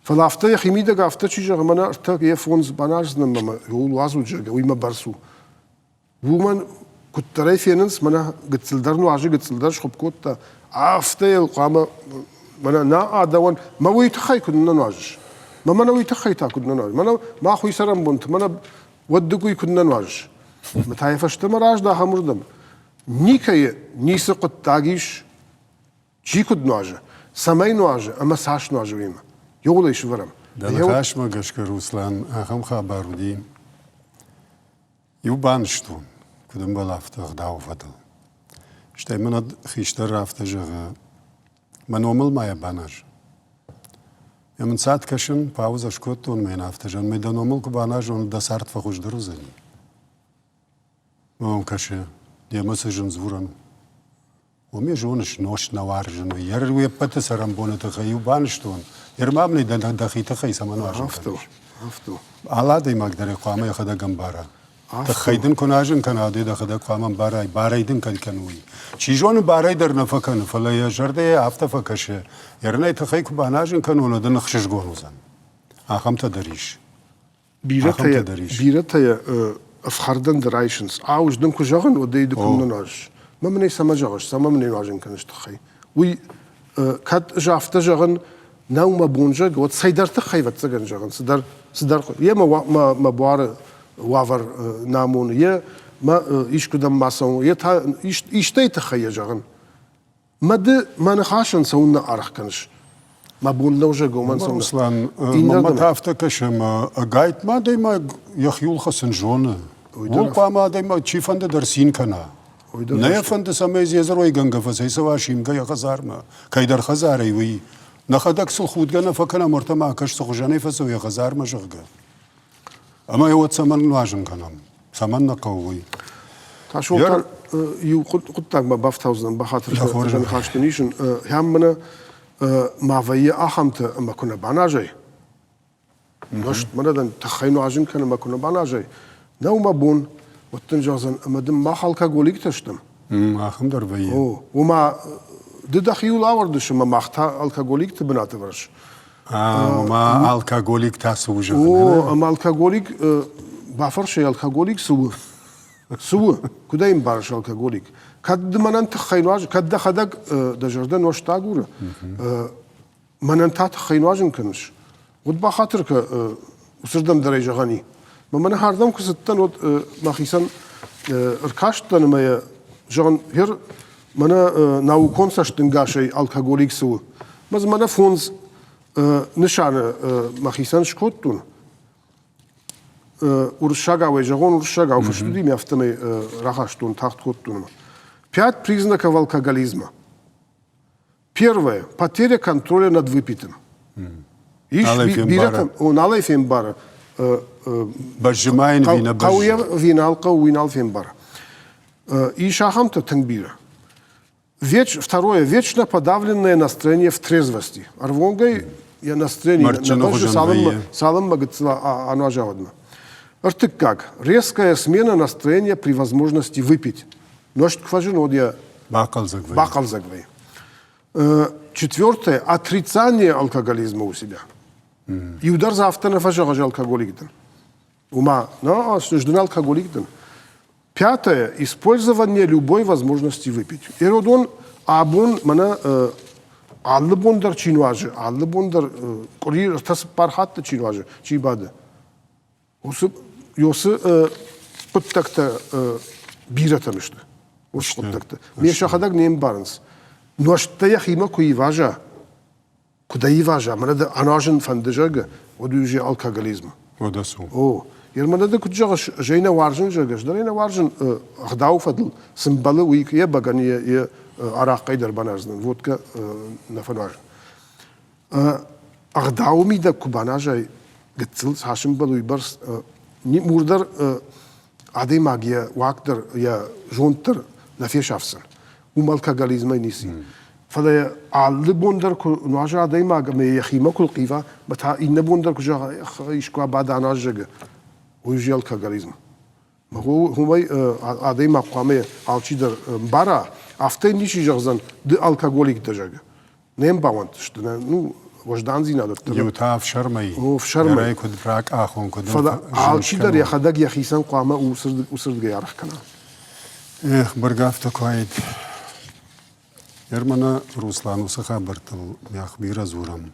Фӕлӕ афтӕ йӕхимидӕг афтӕ чи зӕгъы, мӕнӕ ӕртӕ йе фондз баназдзынӕн мӕ ууыл уадзут, зӕгъгӕ, уый мӕ бӕрц у. Уымӕн куыддӕрӕй фенынц, мӕнӕ гыццылдӕр нуазы, гыццылдӕр схуыпп кодта, афтӕ йыл хъуамӕ мӕнӕ нӕ адӕуӕн, мӕ уый тыххӕй куыд нӕ нуазыс? Мӕ мӕнӕ уый тыххӕй та куыд нӕ нуазыс? Мӕнӕ мах уый цӕрӕнбонты, мӕнӕ уӕд ды уый куыд нӕ нуазыс? Мӕ та йӕ фӕстӕмӕ раздахӕм уырдӕм. Никӕйы ницы хъуыддаг ис, чи куыд нуазы, цӕмӕй нуазы ӕмӕ цас нуазы уыимӕ. Иууыл ӕй сывӕрӕм. Дӕ ныхасмӕ гӕсгӕ, Руслан, ахӕм хабар уыди. Иу банызтон, куыд ӕмбӕлы, афтӕ ӕгъдауы фӕдыл. Стӕй мын хистӕр афтӕ зӕгъы, мӕ номыл ма йӕ баназ. Йӕ мын цад кӕсын, паузӕ скодтон мӕ йын афтӕ зӕгъын, мӕ дӕ номыл куы баназон, дӕ цард фӕхуыздӕр уыдзӕни. Мӕм кӕсы, демӕ цы зын дзурӕн у. Уым йӕ зоныс, нозт нӕ уарзын, уый. Йӕ уе ппӕты цӕрӕнбоны тыххӕй иу банызтон. Йе мын дӕхи тыххӕй цӕмӕн уарзын кӕныс? Афтӕ. Алы адӕймаг дӕр ӕй хъуамӕ йӕхӕдӕг ӕмбара. Тыххӕй дын куы нӕ зын кӕна, уӕд дӕхӕдӕг хъуамӕ ӕмбарай, барӕй дын кӕй кӕны, уый. Чи зоны, барӕй дӕр нӕ фӕкӕны, фӕлӕ йӕ зӕрдӕйӕ афтӕ фӕкӕсы, йӕ рынӕй тыххӕй куы баназын кӕнон, уӕд ын ӕхсызгон уыдзӕн. Ахӕмтӕ дӕр ис. Бирӕтӕ, бирӕтӕ йӕ ӕфхӕрдӕн дӕр айсынц. Ау, ӕз дын куы зӕгъын, уӕд ӕй ды куы нӕ нуазыс. Мӕ мын ӕй цӕмӕ зӕгъыс, цӕмӕ мын ӕй нуазын кӕныс тыххӕй? Уый кӕд ӕз афтӕ зӕгъын, нӕу мӕ бон зӕгъ, уӕд цӕйдӕр тыххӕй ӕвӕццӕгӕн зӕгъын, цыдӕр, цыдӕр, йе мӕ, мӕ, мӕ буары уавӕр нӕ амоны, йе мӕ искуыдӕм ма цӕуын, йе та истӕй тыххӕй йӕ зӕгъын. Мӕ ды мӕ ныхасӕн цӕуыннӕ аргъ кӕныс? Мӕ бон нӕу зӕгъ, уымӕн цӕуыннӕ. Руслан, мӕнмӕ та афтӕ кӕсы, ӕмӕ ӕгайтма адӕймаг йӕхиуыл хӕцын зоны. Уым хъуамӕ адӕймаг чифӕнды дӕр цин кӕна. Нӕ йӕ фӕнды, цӕмӕй дзедзыройгӕнгӕ фӕцӕйцӕуа симгӕ йӕ хӕдзармӕ. Кӕйдӕр хӕдзарӕй уый. Нӕхӕдӕг сыл худгӕ нӕ фӕкӕнӕм, ӕртӕ ма кӕс, цы хуызӕнӕй фӕцӕуы йӕ хӕдзармӕ, зӕгъгӕ. Ӕмӕ йӕ уӕд цӕмӕн нуазын кӕнӕм? Цӕмӕн нӕ хъӕуы уый? Тасолтан, иу хъуыддагмӕ бафтаудзынӕн, бахатыр ныхас дын исын. Хӕм мӕнӕ ма вӕййы ахӕмтӕ, ӕмӕ куы нӕ баназай, нозт мӕнӕ дӕн тыххӕй нуазын кӕн ӕмӕ куы нӕ баназай, нӕу мӕ бон, уӕд дын зӕгъдзӕн, ӕмӕ дын мах алкоголиктӕ стӕм. Ахӕм дӕр вӕййы. О, уымӕ ды дӕхиуыл ауӕрдыс ӕмӕ мах та алкоголикты бынаты вӕрыс. Ома алкоголик та цы у, зӕгъын. О, ӕмӕ алкоголик, бафӕрсай, алкоголик цы у? Цы у? Куыд ӕй ӕмбарыс алкоголик? Кӕд ды мӕнӕн тыххӕй нуаз, кӕд дӕхӕдӕг дӕ зӕрдӕ нозт агуры, мӕнӕн та тыххӕй нуазын кӕныс, уӕд бахатыр кӕ, уыцырдӕм дӕр ӕй зӕгъӕн и. Мӕ мӕнӕ хӕрдӕм куы цыдтӕн, уӕд мӕхицӕн ӕркасттӕн ӕмӕ йӕ зӕгъын, гъер мӕнӕ наукон цӕстӕнгасӕй алкоголик цы у? Мӕ дзы мӕнӕ фондз нысаны мӕхицӕн скодтон. Уырыссагау зӕгъон, уырыссагау фыст уыди, ме афтӕмӕй рахастон, тагъд кодтон. Пять признаков алкоголизма. Первое. Потеря контроля над выпитым. Ис бирӕтӕм, о, нал ӕй фембары. Бӕззы ма йын ви нӕ бӕззы? Хъӕуы йӕ ви нал хъӕуы, уый нал фембары. Ис ахӕмтӕ тынг бирӕ. Веч, второе. Вечно подавленное настроение в трезвости. Ӕрвонгӕй йӕ настроение нӕ бӕззы, цалынмӕ, цалынмӕ гыццыл ануаза, уӕдмӕ. Ӕртыккаг. Резкая смена настроения при возможности выпить. Нозт куы фӕзыны, уӕд йӕ бахъӕлдзӕг вӕййы. Бахъӕлдзӕг вӕййы. Четвертое. Отрицание алкоголизма у себя. Иу дӕр дзы афтӕ нӕ фӕзӕгъы, ӕз алкоголик дӕн. Уымӕ, нӕ, ӕз дын алкоголик дӕн. Пятое. Использование любой возможности выпить. Эродон абон мӕнӕ алы бон дӕр чи нуазы, алы бон дӕр къуыри ӕртӕ цыппар хатты чи нуазы, чи бады, уыцы уыцы хъуыддӕгтӕ бирӕтӕн сты. Уыцы хъуыддӕгтӕ. Ме сӕхӕдӕг не мбарынц. Нуӕзттӕ йӕхимӕ куы иваза, куы дӕ иваза, мӕнӕ дӕ аназын фӕнды, зӕгъгӕ, уӕд уый уже алкоголизм. Уӕдӕ цы у? О, мӕнӕ ды куыд зӕгъыс, ӕз ӕй нӕ уарзын, зӕгъгӕ, ӕз дӕр ӕй нӕ уарзын ӕгъдауы фӕдыл, цы мбӕлы, уый йӕ бӕгӕны, йӕ арахъхъӕй дӕр баназдзынӕн, водкӕ нӕ фӕнуазын. Ӕгъдауы мидӕг куы баназай, гыццыл цас ӕмбӕлы, уыйбӕрц мур дӕр адӕймаг йӕ уаг дӕр, йӕ зонд дӕр нӕ фесафдзӕн. Уым алкоголизмӕй ницы. Фӕлӕ алы бон дӕр куы нуаза адӕймаг ӕмӕ йӕхимӕ куы лхъива, ӕмӕ та иннӕ бон дӕр куы зӕгъа, искуы абада аназ, зӕгъы, уый у алкоголизм. Уымӕй адӕймаг хъуамӕ алчидӕр ӕмбара, афтӕ йын ничи зӕгъдзӕн, ды алкоголик дӕ, зӕгъы. Не мбауӕнддзысты, ну, уӕздандзинад ӕддӕмӕ. Иу та ӕфсӕрмӕй, О, ӕфсӕрмӕй. куыд ракъахон, куыд Фӕлӕ алчидӕр йӕхӕдӕг йӕхицӕн хъуамӕ уыцырдыгӕй аргъ кӕна. Эх, бӕргӕ афтӕ куы уаид. Ермана Руслан уыцы хабӕрттыл мах бирӕ дзурӕм.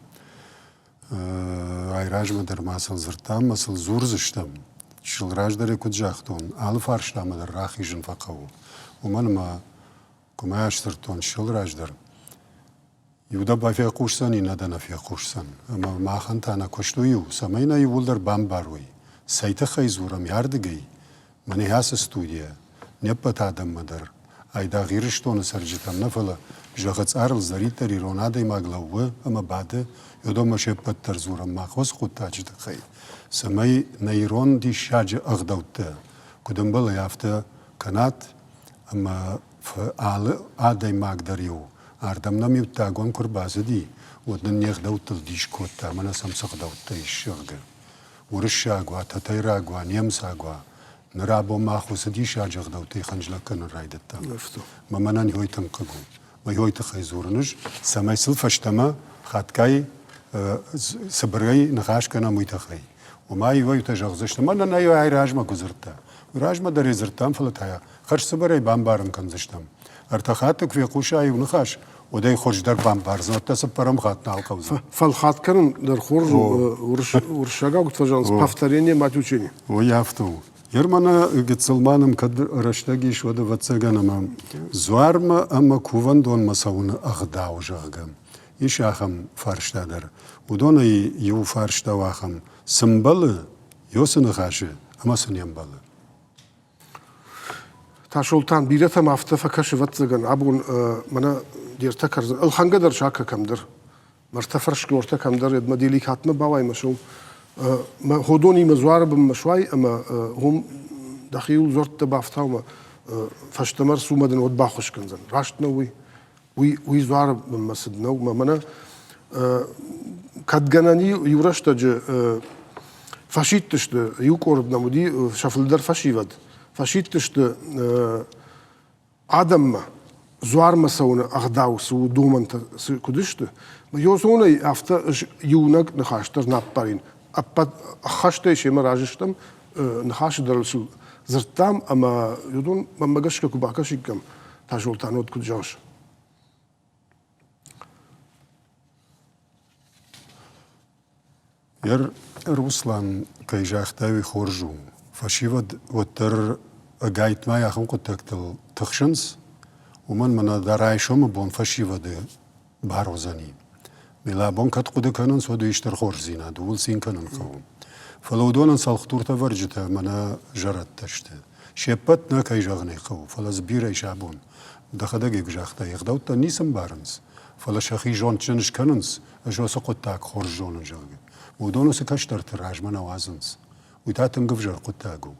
Айразмӕ дӕр ма сыл дзырдтам ӕмӕ сыл дзурдзыстӕм. Чысыл раздӕр куыд загътон, алы фарстамӕ дӕр рахизын фӕхъӕуы. Уымӕн ӕмӕ куы мӕ сдзырдтон чысыл раздӕр, иу дӕ бафехъусдзӕн, иннӕ дӕ нӕ фехъусдзӕн. Ӕмӕ махӕн та нӕ куыст уый у, цӕмӕй нӕ иууылдӕр бамбарой, цӕй тыххӕй дзурӕм ардыгӕй, Мӕнӕ ацы студийӕ не ппӕт адӕммӕ дӕр, айдагъ Ирыстоны цӕрджытӕм нӕ, фӕлӕ зӕххы цъарыл цыдӕриддӕр ирон адӕймаг лӕууы ӕмӕ бады, уыдонмӕ се ппӕт дӕр дзурӕм мах уыцы хъуыддаджы тыххӕй, цӕмӕй нӕ ирон диссаджы ӕгъдӕуттӕ, куыд ӕмбӕлы, афтӕ кӕнат ӕмӕ алы адӕймаг дӕр-иу ардӕм нӕм иуддагон куы рбацыди, уӕд нын не гъдӕуттыл дис кодта, мӕнӕ сӕм цы гъдӕуттӕ ис, зӕгъгӕ. Уырыссаг уа, тӕтӕйраг уа, немыцаг уа, ныр абон мах уыцы диссаджы ӕгъдӕуттӕй хынджылӕг кӕнын райдыдтам. Мӕ мӕнӕн йой тынг хъыг у. Мӕ йой тыххӕй дзурын ӕз, цӕмӕй сыл фӕстӕмӕ хатгай цыбырӕй ныхас кӕнӕм, уый тыххӕй. Уымӕ иуӕй-иутӕ зӕгъдзысты, мӕнӕн ӕй ай размӕ куы дзырдта. Уый размӕ дӕр ӕй дзырдтам, фӕлӕ та хӕрз цыбырӕй бамбарын кӕндзыстӕм. Ӕртӕ хатты куы фехъуса иу ныхас, уӕд ӕй хуыздӕр бамбардзӕн, уӕдта цыппӕрӕм хатт нал хъӕудзӕн. Фӕлхат кӕнын дӕр хорз у, уырыссагау куыд фӕзӕгъынц, повторение мать учения. Ой, афтӕ у. Ер мӕнӕ гыццыл ма нӕм кӕд рӕстӕг ис, уӕд ӕвӕццӕгӕн ӕмӕ дзуармӕ ӕмӕ кувӕндонмӕ цӕуыны ӕгъдау, зӕгъгӕ, ис ахӕм фарста дӕр. Уыдонӕй иу фарста у ахӕм, цы мбӕлы Йосы ныхасы ӕмӕ цы не мбӕлы? Тасолтан, бирӕтӕм афтӕ фӕкӕсы, ӕвӕццӕгӕн, абон мӕнӕ де ртӕ кӕрдзын, ӕлхӕнгӕ дӕр сӕ кӕмдӕр, ме ртӕ фӕрсгортӕ кӕмдӕр, мӕ деликатмӕ бауай мӕ сом, мӕ ходонимӕ дзуары бынмӕ суай ӕмӕ уым дӕхиуыл дзуӕрттӕ бафтау мӕ фӕстӕмӕ рцу мӕ дын уӕд баххуыс кӕндзӕн. Раст нӕу уый? Уый, уый дзуары бынмӕ цыд нӕу. Мӕнӕ кӕд гӕнӕн иу рӕстӕджы фӕсидтысты, иу къорд нӕм уыди, сӕ фылдӕр фӕсивӕд, фӕсидтысты. Адӕммӕ дзуармӕ цӕуыны ӕгъдау цы у, домӕнтӕ цы куыд сты, ёзонӕй афтӕ ӕз иунӕг ныхас дӕр нӕ аппарин. Ӕппӕт ӕххӕстӕй семӕ разы стӕм, ныхасы дӕр сыл дзырдтам ӕмӕ уыдон мӕнмӕ гӕсгӕ куы бакӕсиккам, Тасолтан, уӕд куыд зӕгъыс? Ер Руслан, кӕй загътай, уый хорз у. Фӕсивӕд уӕддӕр ӕгайтма ахӕм хъуыддӕгтыл тыхсынц, уымӕн мӕнӕ дӕ райсомы бон фӕсивӕды бар уыдзӕни. Милабон кӕд хъуыды кӕнынц, уӕд уый стыр хорздзинад, ууыл цин кӕнын хъӕуы. Фӕлӕ уыдонӕн цӕлхдуртӕвӕрджытӕ мӕнӕ зӕрӕдтӕ сты. Се ппӕт нӕ, кӕй зӕгъын ӕй хъӕуы, фӕлӕ дзы бирӕ ис абон. Дӕхӕдӕг ӕй куы загътай, ӕгъдӕуттӕн ницы ӕмбарынц, фӕлӕ сӕхи зондджын скӕнынц, ӕз уыцы хъуыддаг хорз зонын, зӕгъгӕ. Уыдон уыцы кӕстӕрты размӕ нӕ уадзынц. Уый та тынг ӕвзӕр хъуыддаг у.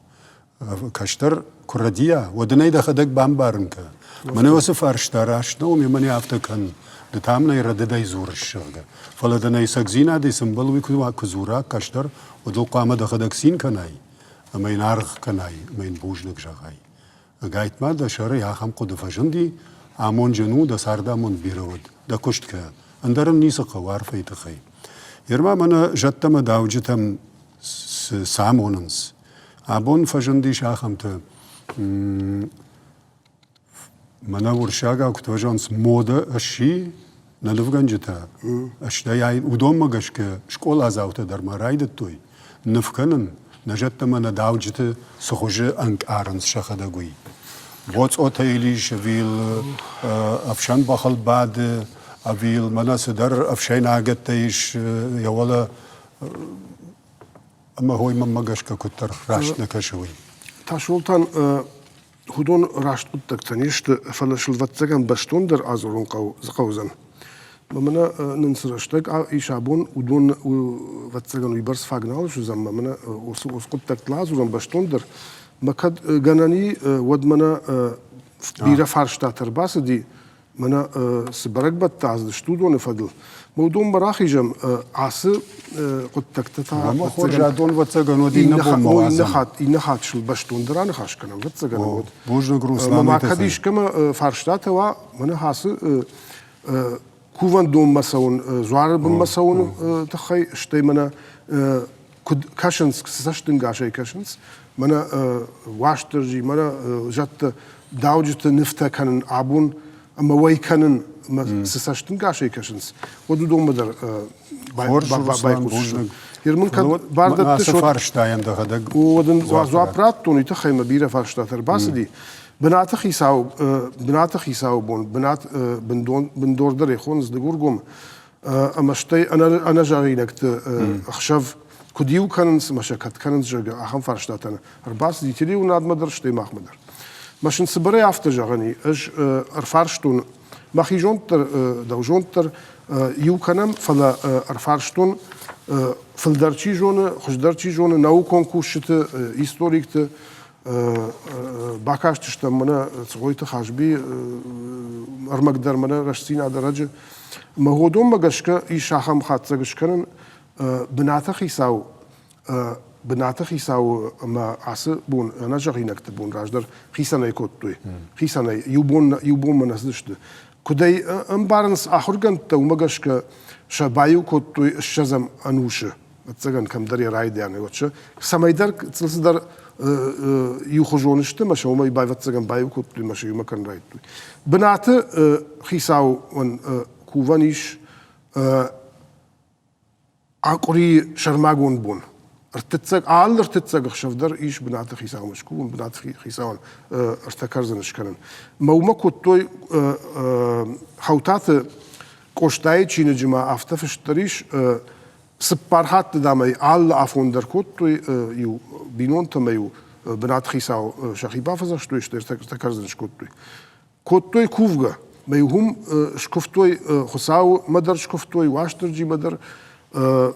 Кӕстӕр куы рӕдийа, уӕд ын ӕй дӕхӕдӕг бамбарын кӕ. Мӕнӕ уыцы фарста раст нӕу, ӕмӕ мӕнӕ афтӕ кӕн. Ды та мын ӕй рӕдыдӕй дзурыс, зӕгъгӕ. Фӕлӕ дын ӕй цӕгдзинадӕй цы мбӕлы, уый куы дзура кӕстӕр, уӕд ыл хъуамӕ дӕхӕдӕг цин кӕнай ӕмӕ йын аргъ кӕнай ӕмӕ йын бузныг зӕгъай. Ӕгайтма дӕ сӕрӕй ахӕм хъуыды фӕзынди, амонджын у, дӕ цардамонд бирӕ уӕд, дӕ куыст кӕ, ӕндӕр ын ницы хъӕуы арфӕйы тыххӕй. Ерма мӕнӕ зӕдтӕ мӕ дауджытӕм цы амонынц? Абон фӕзындис ахӕмтӕ, мӕнӕ уырыссагау куыд фӕзӕгъынц, мода сси нӕ нывгӕнджытӕ, стӕй уыдонмӕ гӕсгӕ скъоладзаутӕ дӕр ма райдыдтой ныв кӕнын, нӕ зӕдтӕ ӕмӕ нӕ дауджыты цы хуызы ӕнкъарынц сӕхӕдӕг, уый. Боцъотӕ йыл ис, ӕви йыл ӕфсӕн бӕхыл бады, ӕви йыл мӕнӕ цыдӕр ӕфсӕйнагӕттӕ ис йӕ уӕлӕ ӕмӕ хой мӕнмӕ гӕсгӕ куыддӕр раст нӕ кӕсы, уый. Тасолтан, уыдон раст хъуыддӕгтӕ не сты, фӕлӕ сыл ӕвӕццӕгӕн бӕстондӕр адзурын хъӕудзӕн. Мӕнӕ нын цы рӕстӕг ис абон, уыдон ӕвӕццӕгӕн уыйбӕрц фаг нал суыдзӕн, мӕнӕ уыцы хъуыддӕгтыл адзурӕм бӕстондӕр. Мӕ кӕд гӕнӕн и, уӕд мӕнӕ бирӕ фарстатӕ ӕрбацыди, мӕнӕ цы бӕрӕгбӕттӕ ацыдысты, уыдоны фӕдыл. Мӕ уыдонмӕ рахизӕм ацы хъуыддӕгтӕ та. Ӕмӕ хорз, адон ӕвӕццӕгӕн уӕд иннӕ бонмӕ уадзӕм. Иннӕ хатт сыл бӕстондӕр аныхас кӕнӕм, ӕвӕццӕгӕн уӕд. Бузныг, Руслан. Мӕ кӕд искӕмӕ фарстатӕ уа, мӕнӕ ацы кувӕндонмӕ цӕуын, дзуары бынмӕ цӕуыны тыххӕй, стӕй мӕнӕ куыд кӕсынц, цы цӕстӕнгасӕй кӕсынц, мӕнӕ Уастырджи, мӕнӕ зӕдты дауджыты нывтӕ кӕнын абон ӕмӕ уӕй кӕнын ӕмӕ цы цӕстӕнгасӕй кӕсынц, уӕд уыдонмӕ дӕр байхъусдзыстӕм. Мын кӕд бар дӕттыс, ацы фарстайӕн дӕхӕдӕг уӕд ын дзуапп радтон, уый тыххӕй мӕ бирӕ фарстатӕ ӕрбацыди. Бынаты хицау, бынаты хицауы бон, бынат бындор дӕр хонынц Дыгургом, ӕмӕ стӕй ӕнӕзӕгъинӕгты ӕхсӕв куыд иу кӕнынц ӕмӕ сӕ кӕд кӕнынц, зӕгъгӕ, ахӕм фарстатӕ ӕрбацыди телеуынадмӕ дӕр, стӕй махмӕ дӕр. Мӕ сын цыбырӕй афтӕ зӕгъӕн и, ӕз ӕрфарстон, мӕхи зонд дӕр, дӕу зонд дӕр иу кӕнӕм, фӕлӕ ӕрфарстон, фылдӕр чи зоны, хуыздӕр чи зоны, наукон кусджыты, историкты, бакастыстӕм мӕнӕ Цгъойты Хазби ӕрмӕг дӕр мӕнӕ рӕстдзинад ӕрӕджы. Мӕ уыдонмӕ гӕсгӕ ис ахӕм хатдзӕг скӕнын, бынаты хицау бынаты хицауы ӕмӕ ацы бон ӕнӕзӕгъинӕгты бон раздӕр хицӕнӕй кодтой. Хицӕнӕй иу бон иу бонмӕ нӕ цыдысты. Куыд ӕй ӕмбарынц ахуыргӕндтӕ, уымӕ гӕсгӕ сӕ баиу кодтой ссӕдзӕм ӕнусы. Ӕцӕгӕн кӕмдӕр йӕ райдианы уӕд сӕ цӕмӕйдӕр цыдӕр иухуызон сты ӕмӕ сӕ уымӕй ӕвӕццӕгӕн баиу кодтой ӕмӕ сӕ иумӕ кӕнын райдыдтой. Бынаты хицауӕн кувӕн ис къуырийы сӕрмагонд бон. Ӕртыццӕг, алы ӕртыццӕг ӕхсӕв дӕр ис бынаты хицаумӕ скувын, бынаты хицауӕн ӕртӕ кӕрдзыны скӕнын. Мӕ уымӕ кодтой Хӕутаты Къостайы чиныджы ма афтӕ фыст дӕр ис, цыппар хатты, дам ӕй алы афон дӕр кодтой, иу бинонтӕм-иу бынатхицау сӕхи бафӕдзӕхстой, стӕй ӕртӕ кӕрдзыны скодтой. Кодтой кувгӕ. Мӕ уым скуывтой Хуыцаумӕ дӕр скуывтой, Уастырджимӕ дӕр,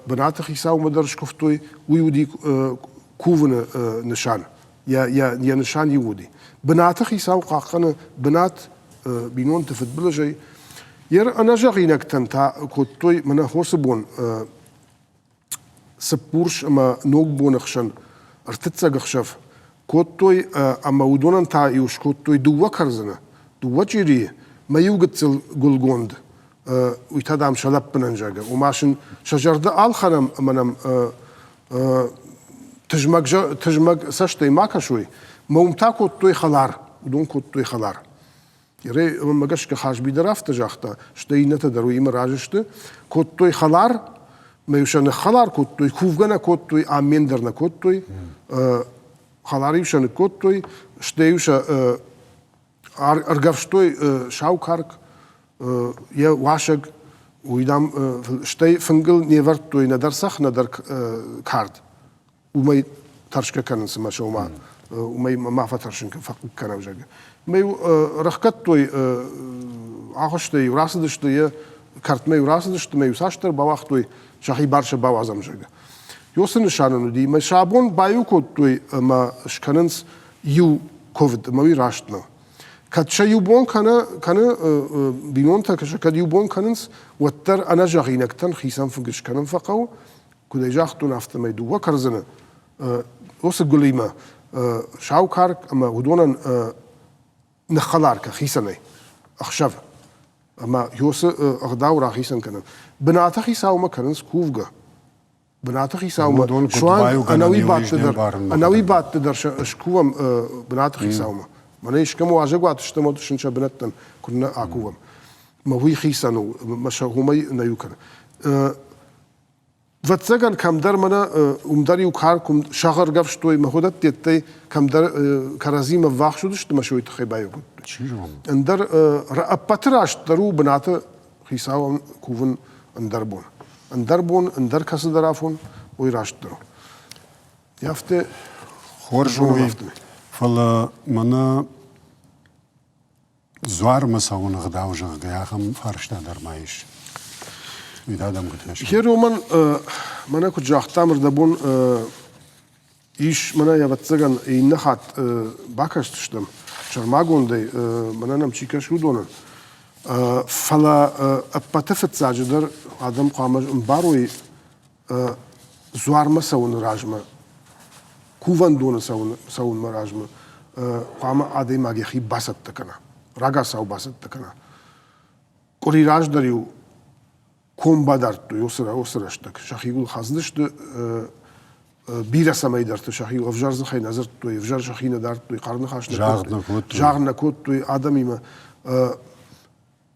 бынаты хицаумӕ дӕр скуывтой. Уый уыди кувыны нысан. Йӕ нысан иу уыди. Бынаты хицау хъахъхъӕны бынат бинонты фыдбылызӕй. Йе ӕнӕзӕгъинӕгтӕн та кодтой мӕнӕ хосы бон Цыппурс ӕмӕ Ногбоны хсӕн ӕртыццӕг ӕхсӕв кодтой ӕмӕ уыдонӕн та-иу скодтой дыууӕ кӕрдзыны. Дыууӕ чъирийы мӕ иу гыццыл гуылгонд, уый та, дам, сӕ лӕппынӕн зӕгъы. Ома сын сӕ зӕрдӕ ӕлхӕнӕм ӕмӕ нӕм тызмӕг, тызмӕг цӕстӕй ма кӕсой. Мӕ уым та кодтой хӕлар, уыдон кодтой хӕлар. Мӕнмӕ гӕсгӕ Хазби дӕр афтӕ загъта, стӕй иннӕтӕ дӕр уыимӕ разы сты. Кодтой хӕлар, мӕ-иу сӕ ныххӕлар кодтой, кувгӕ нӕ кодтой, аммен дӕр нӕ кодтой. Хӕлар-иу сӕ ныккодтой, стӕй-иу сӕ ӕргӕвстой сау карк, йӕ уасӕг, уый, дам, стӕй фынгыл не вӕрдтой нӕдӕр цӕхх, нӕдӕр кард. Уымӕй тӕрсгӕ кӕнын цымӕ сӕумӕ, уымӕй ма фӕтӕрсын фӕхъыг кӕнӕм, зӕгъгӕ. Мӕ-иу рахгӕдтой агъуыстӕй-иу рацыдысты, йӕ кӕртмӕ-иу рацыдысты, мӕ-иу цасдӕр бауагътой, сӕхи бар сӕ бауадзӕм, зӕгъгӕ. Уыцы нысанӕн уыди, мӕ сӕ абон баиу кодтой ӕмӕ скӕнынц иу куывд, ӕмӕ уый раст нӕу. Кӕд сӕ иу бон кӕны, кӕны бинонтӕ сӕ кӕд иу бон кӕнынц, уӕддӕр ӕнӕзӕгъинӕгтӕн хицӕн фынг скӕнын фӕхъӕуы. Куыд ӕй загътон, афтӕмӕй дыууӕ кӕрдзыны уыцы гуылимӕ сау карк ӕмӕ уыдонӕн ныххӕлар кӕ хицӕнӕй ӕхсӕв. Ӕмӕ уыцы ӕгъдау рахицӕн кӕнын. Бынаты хицаумӕ кӕнынц кувгӕ. Бынаты хицаумӕ суанг ӕнӕуи бадты дӕр ӕнӕуи бадты дӕр скувӕм бынаты хицаумӕ. Мӕнӕ искӕм уазӕгуат стӕм, уӕд сын сӕ бынӕттӕн куыннӕ акувӕм. Мӕ уый хицӕн у, мӕ сӕ уымӕй нӕ иу кӕны. Ӕвӕццӕгӕн, кӕмдӕр мӕнӕ уым дӕр иу карк уым сӕгъ ӕргӕвстой, мӕ хуыдӕттӕй кӕмдӕр кӕрӕдзимӕ ввахс уыдысты мӕ сой тыххӕй баиу кодтой. Чи зоны. Ӕндӕр ӕппӕты растдӕр у бынаты хицауӕн кувын ӕндӕр бон. Ӕндӕр бон, ӕндӕр кӕцыдӕр афон, уый растдӕр у. Афтӕ Хорз у уый, фӕлӕ мӕнӕ Дзуармӕ цӕуын ӕгъдау, зӕгъгӕ, ахӕм фарста дӕр ма ис. Уый та дӕм куыд кӕсы? Хе Роман, мӕнӕ куыд загътам, ӕрдӕбон ис, мӕнӕ ӕвӕццӕгӕн, иннӕ хатт бакӕсдзыстӕм сӕрмагондӕй, мӕнӕ нӕм чи кӕсы, уыдонӕн. Фӕлӕ ӕппӕты фыццаджыдӕр адӕм хъуамӕ ӕмбарой, дзуармӕ цӕуыны размӕ, кувӕндоны цӕуынмӕ размӕ хъуамӕ адӕймаг йӕхи бацӕттӕ кӕна, рагацау бацӕттӕ кӕна. Къуыри раздӕр-иу ком бадардтой уыцы рӕстӕг. Сӕхиуыл хӕцыдысты бирӕ цӕмӕйдӕрты сӕхиуыл ӕвзӕр дзыхӕй нӕ дзырдтой, ӕвзӕр сӕхи нӕ дардтой, хъӕр ныхас нӕ кодтой, загъд нӕ кодтой адӕмимӕ.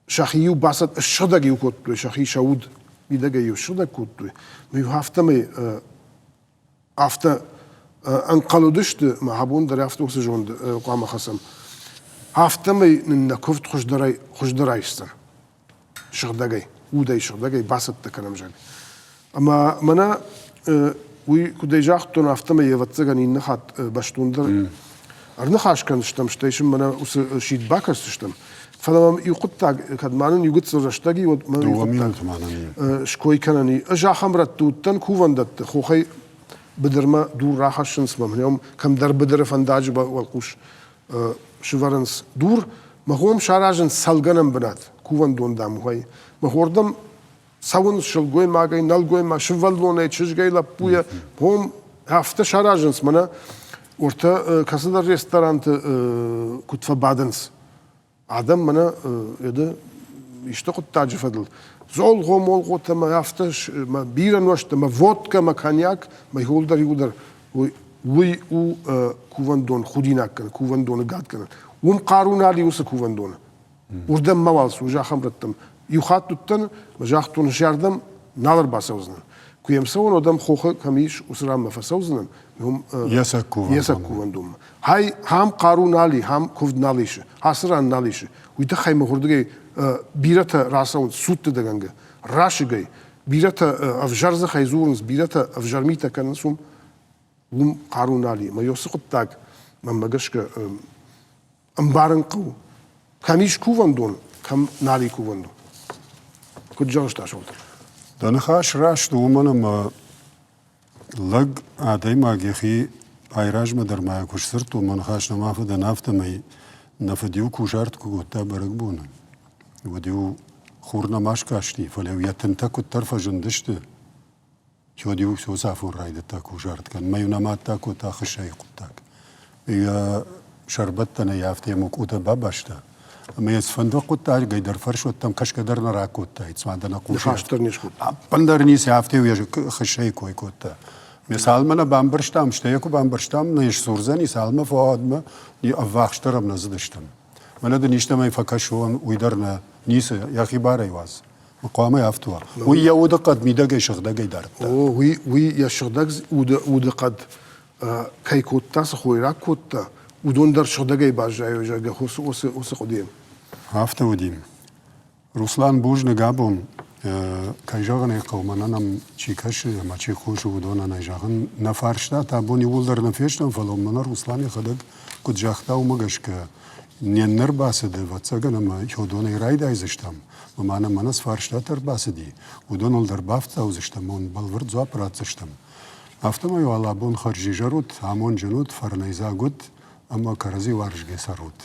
Сӕхи-иу бацӕт ссыгъдӕг-иу кодтой, сӕхи сӕ уд мидӕгӕй-иу ссыгъдӕг кодтой. Но-иу афтӕмӕй афтӕ ӕнхъӕл уыдысты, мӕ абон дӕр афтӕ уыцы зонд хъуамӕ хӕцӕм. Афтӕмӕй нын нӕ куывд хуыздӕрӕй хуыздӕр айсдзӕн. Сыгъдӕгӕй, удӕй сыгъдӕгӕй бацӕттӕ кӕнӕм, зӕгъгӕ. Ӕмӕ мӕнӕ уый, куыдӕй загътон, афтӕмӕй, ӕвӕццӕгӕн, иннӕ хатт бӕстондӕр ӕрныхас кӕндзыстӕм, стӕй сын мӕнӕ уыцы сидт бакӕсдзыстӕм. Фӕлӕ мӕм иу хъуыддаг, кӕд ма нын иу гыццыл рӕстӕг и, уӕд мӕм иу хъуыддаг ской кӕнӕн и. Ӕз ахӕм рӕтты уыдтӕн кувӕндӕтты, хохӕй быдырмӕ дур рахӕссынц мӕм, уым кӕмдӕр быдыры фӕндаджы уӕлхъус сывӕрынц дур, мӕ хом саразынц цӕлгӕнӕн бынат, кувӕндон, дам, уый. Мӕ хордӕм цӕуынц сылгоймагӕй, нӕлгоймаг, сывӕллонӕй, чызгӕй, лӕппуйӕ. Хом афтӕ саразынц, мӕнӕ уӕртӕ кӕцыдӕр ресторанты куыд фӕбадынц. Адӕм мӕнӕ еды исты хъуыддаджы фӕдыл золгъо-молгъотӕ мӕ афтӕ мӕ бирӕ нуӕзтӕ, мӕ водкӕ, мӕ коньяк, мӕ иууылдӕр иууылдӕр уый у кувӕндон худинаг кӕны, кувӕндоны гад кӕны. Уым хъару нал и уыцы кувӕндоны. Уырдӕм мауал цу, ахӕм рӕттӕм. Иу хатт уыдтӕн, мӕ загътон, зӕрдӕм нал ӕрбацӕудзынӕн. Куы йӕм цӕуон, уӕд ӕм хохы кӕм ис, уыцы ранмӕ фӕцӕудзынӕн, уым йе цӕг кувӕндонмӕ. Хай, хам хъару нал и, хам куывд нал исы, ацы ран нал исы. Уый тыххӕй мыхуырдыгӕй бирӕтӕ рацӕуынц судтыдӕгӕнгӕ, расыгӕй. Бирӕтӕ ӕвзӕр дзыхӕй дзурынц, бирӕтӕ ӕвзӕр митӕ кӕнынц уым. Уым хъару нал и. Мӕ уыцы хъуыддаг, мӕнмӕ гӕсгӕ, ӕмбарын хъӕуы, кӕм ис кувӕндон, кӕм нал и кувӕндон. Куыд зӕгъыс, Тасолтан? Дӕ ныхас раст у, уымӕн ӕмӕ лӕг адӕймаг йӕхи айразмӕ дӕр ма куы сдзырдтон, мӕ ныхас нӕма фӕдӕн, афтӕмӕй нӕ фыд-иу кусарт куы кодта бӕрӕгбоны, уӕд-иу хур нӕма скасти, фӕлӕ-иу йӕ тынтӕ куыддӕр фӕзындысты, Уӕд-иу соцафон райдыдта кусарт кӕнын. Мӕ-иу нӕ мад та кодта хыссӕйы хъуыддаг. Йӕ сӕрбӕттӕнӕй афтӕ йӕ мукъутӕ бабаста. Ӕмӕ йӕ цыфӕнды хъуыддагӕй дӕр фӕрсуӕттӕм кӕсгӕ дӕр нӕ ракодтаид, цыма дӕ нӕ хъусы. Ныхас дӕр не скодта. Ӕппындӕр ницы, афтӕ йӕ хыссӕйы кой кодта. Ме цалынмӕ нӕ бамбӕрстам, стӕй йӕ куы бамбӕрстам, нӕ сдзурдзӕни, цалынмӕ фӕуадмӕ ӕввахсдӕр ӕм нӕ цыдыстӕм. Мӕнӕ дын истӕмӕй фӕкӕсон, уый дӕр нӕ, ницы, йӕхи барӕй уадз. Хъуамӕ афтӕ уа. Уый йӕ удыхъӕд мидӕгӕй сыгъдӕгӕй дардта. О, уый, уый йӕ сыгъдӕг уды, удыхъӕд кӕй кодта, цы хойраг кодта, уыдон дӕр сыгъдӕгӕй баззайой, зӕгъгӕ, уыцы, уыцы, уыцы хъуыдыйы. Афтӕ уыди. Руслан, бузныг абон. Кӕй зӕгъын ӕй хъӕуы, мӕнӕн ӕм чи кӕсы ӕмӕ чи хъусы, уыдонӕн ӕй зӕгъын, нӕ фарстатӕ абон иууылдӕр нӕ фестӕм, фӕлӕ мӕнӕ Руслан йӕхӕдӕг куыд загъта, уымӕ гӕсгӕ не ннӕ рбацыд, ӕвӕццӕгӕн, ӕмӕ уыдонӕй райдайдзыстӕм. Ӕмӕ нӕм мӕнӕ цы фарстатӕ ӕрбацыди, уыдоныл дӕр бафтаудзыстӕм ӕмӕ уын бӕлвырд дзуапп ратдзыстӕм. Афтӕмӕй уал абон хӕрзизӕр ут, амонджын ут, фӕрнӕйдзаг ут ӕмӕ кӕрӕдзи уарзгӕ цӕрут.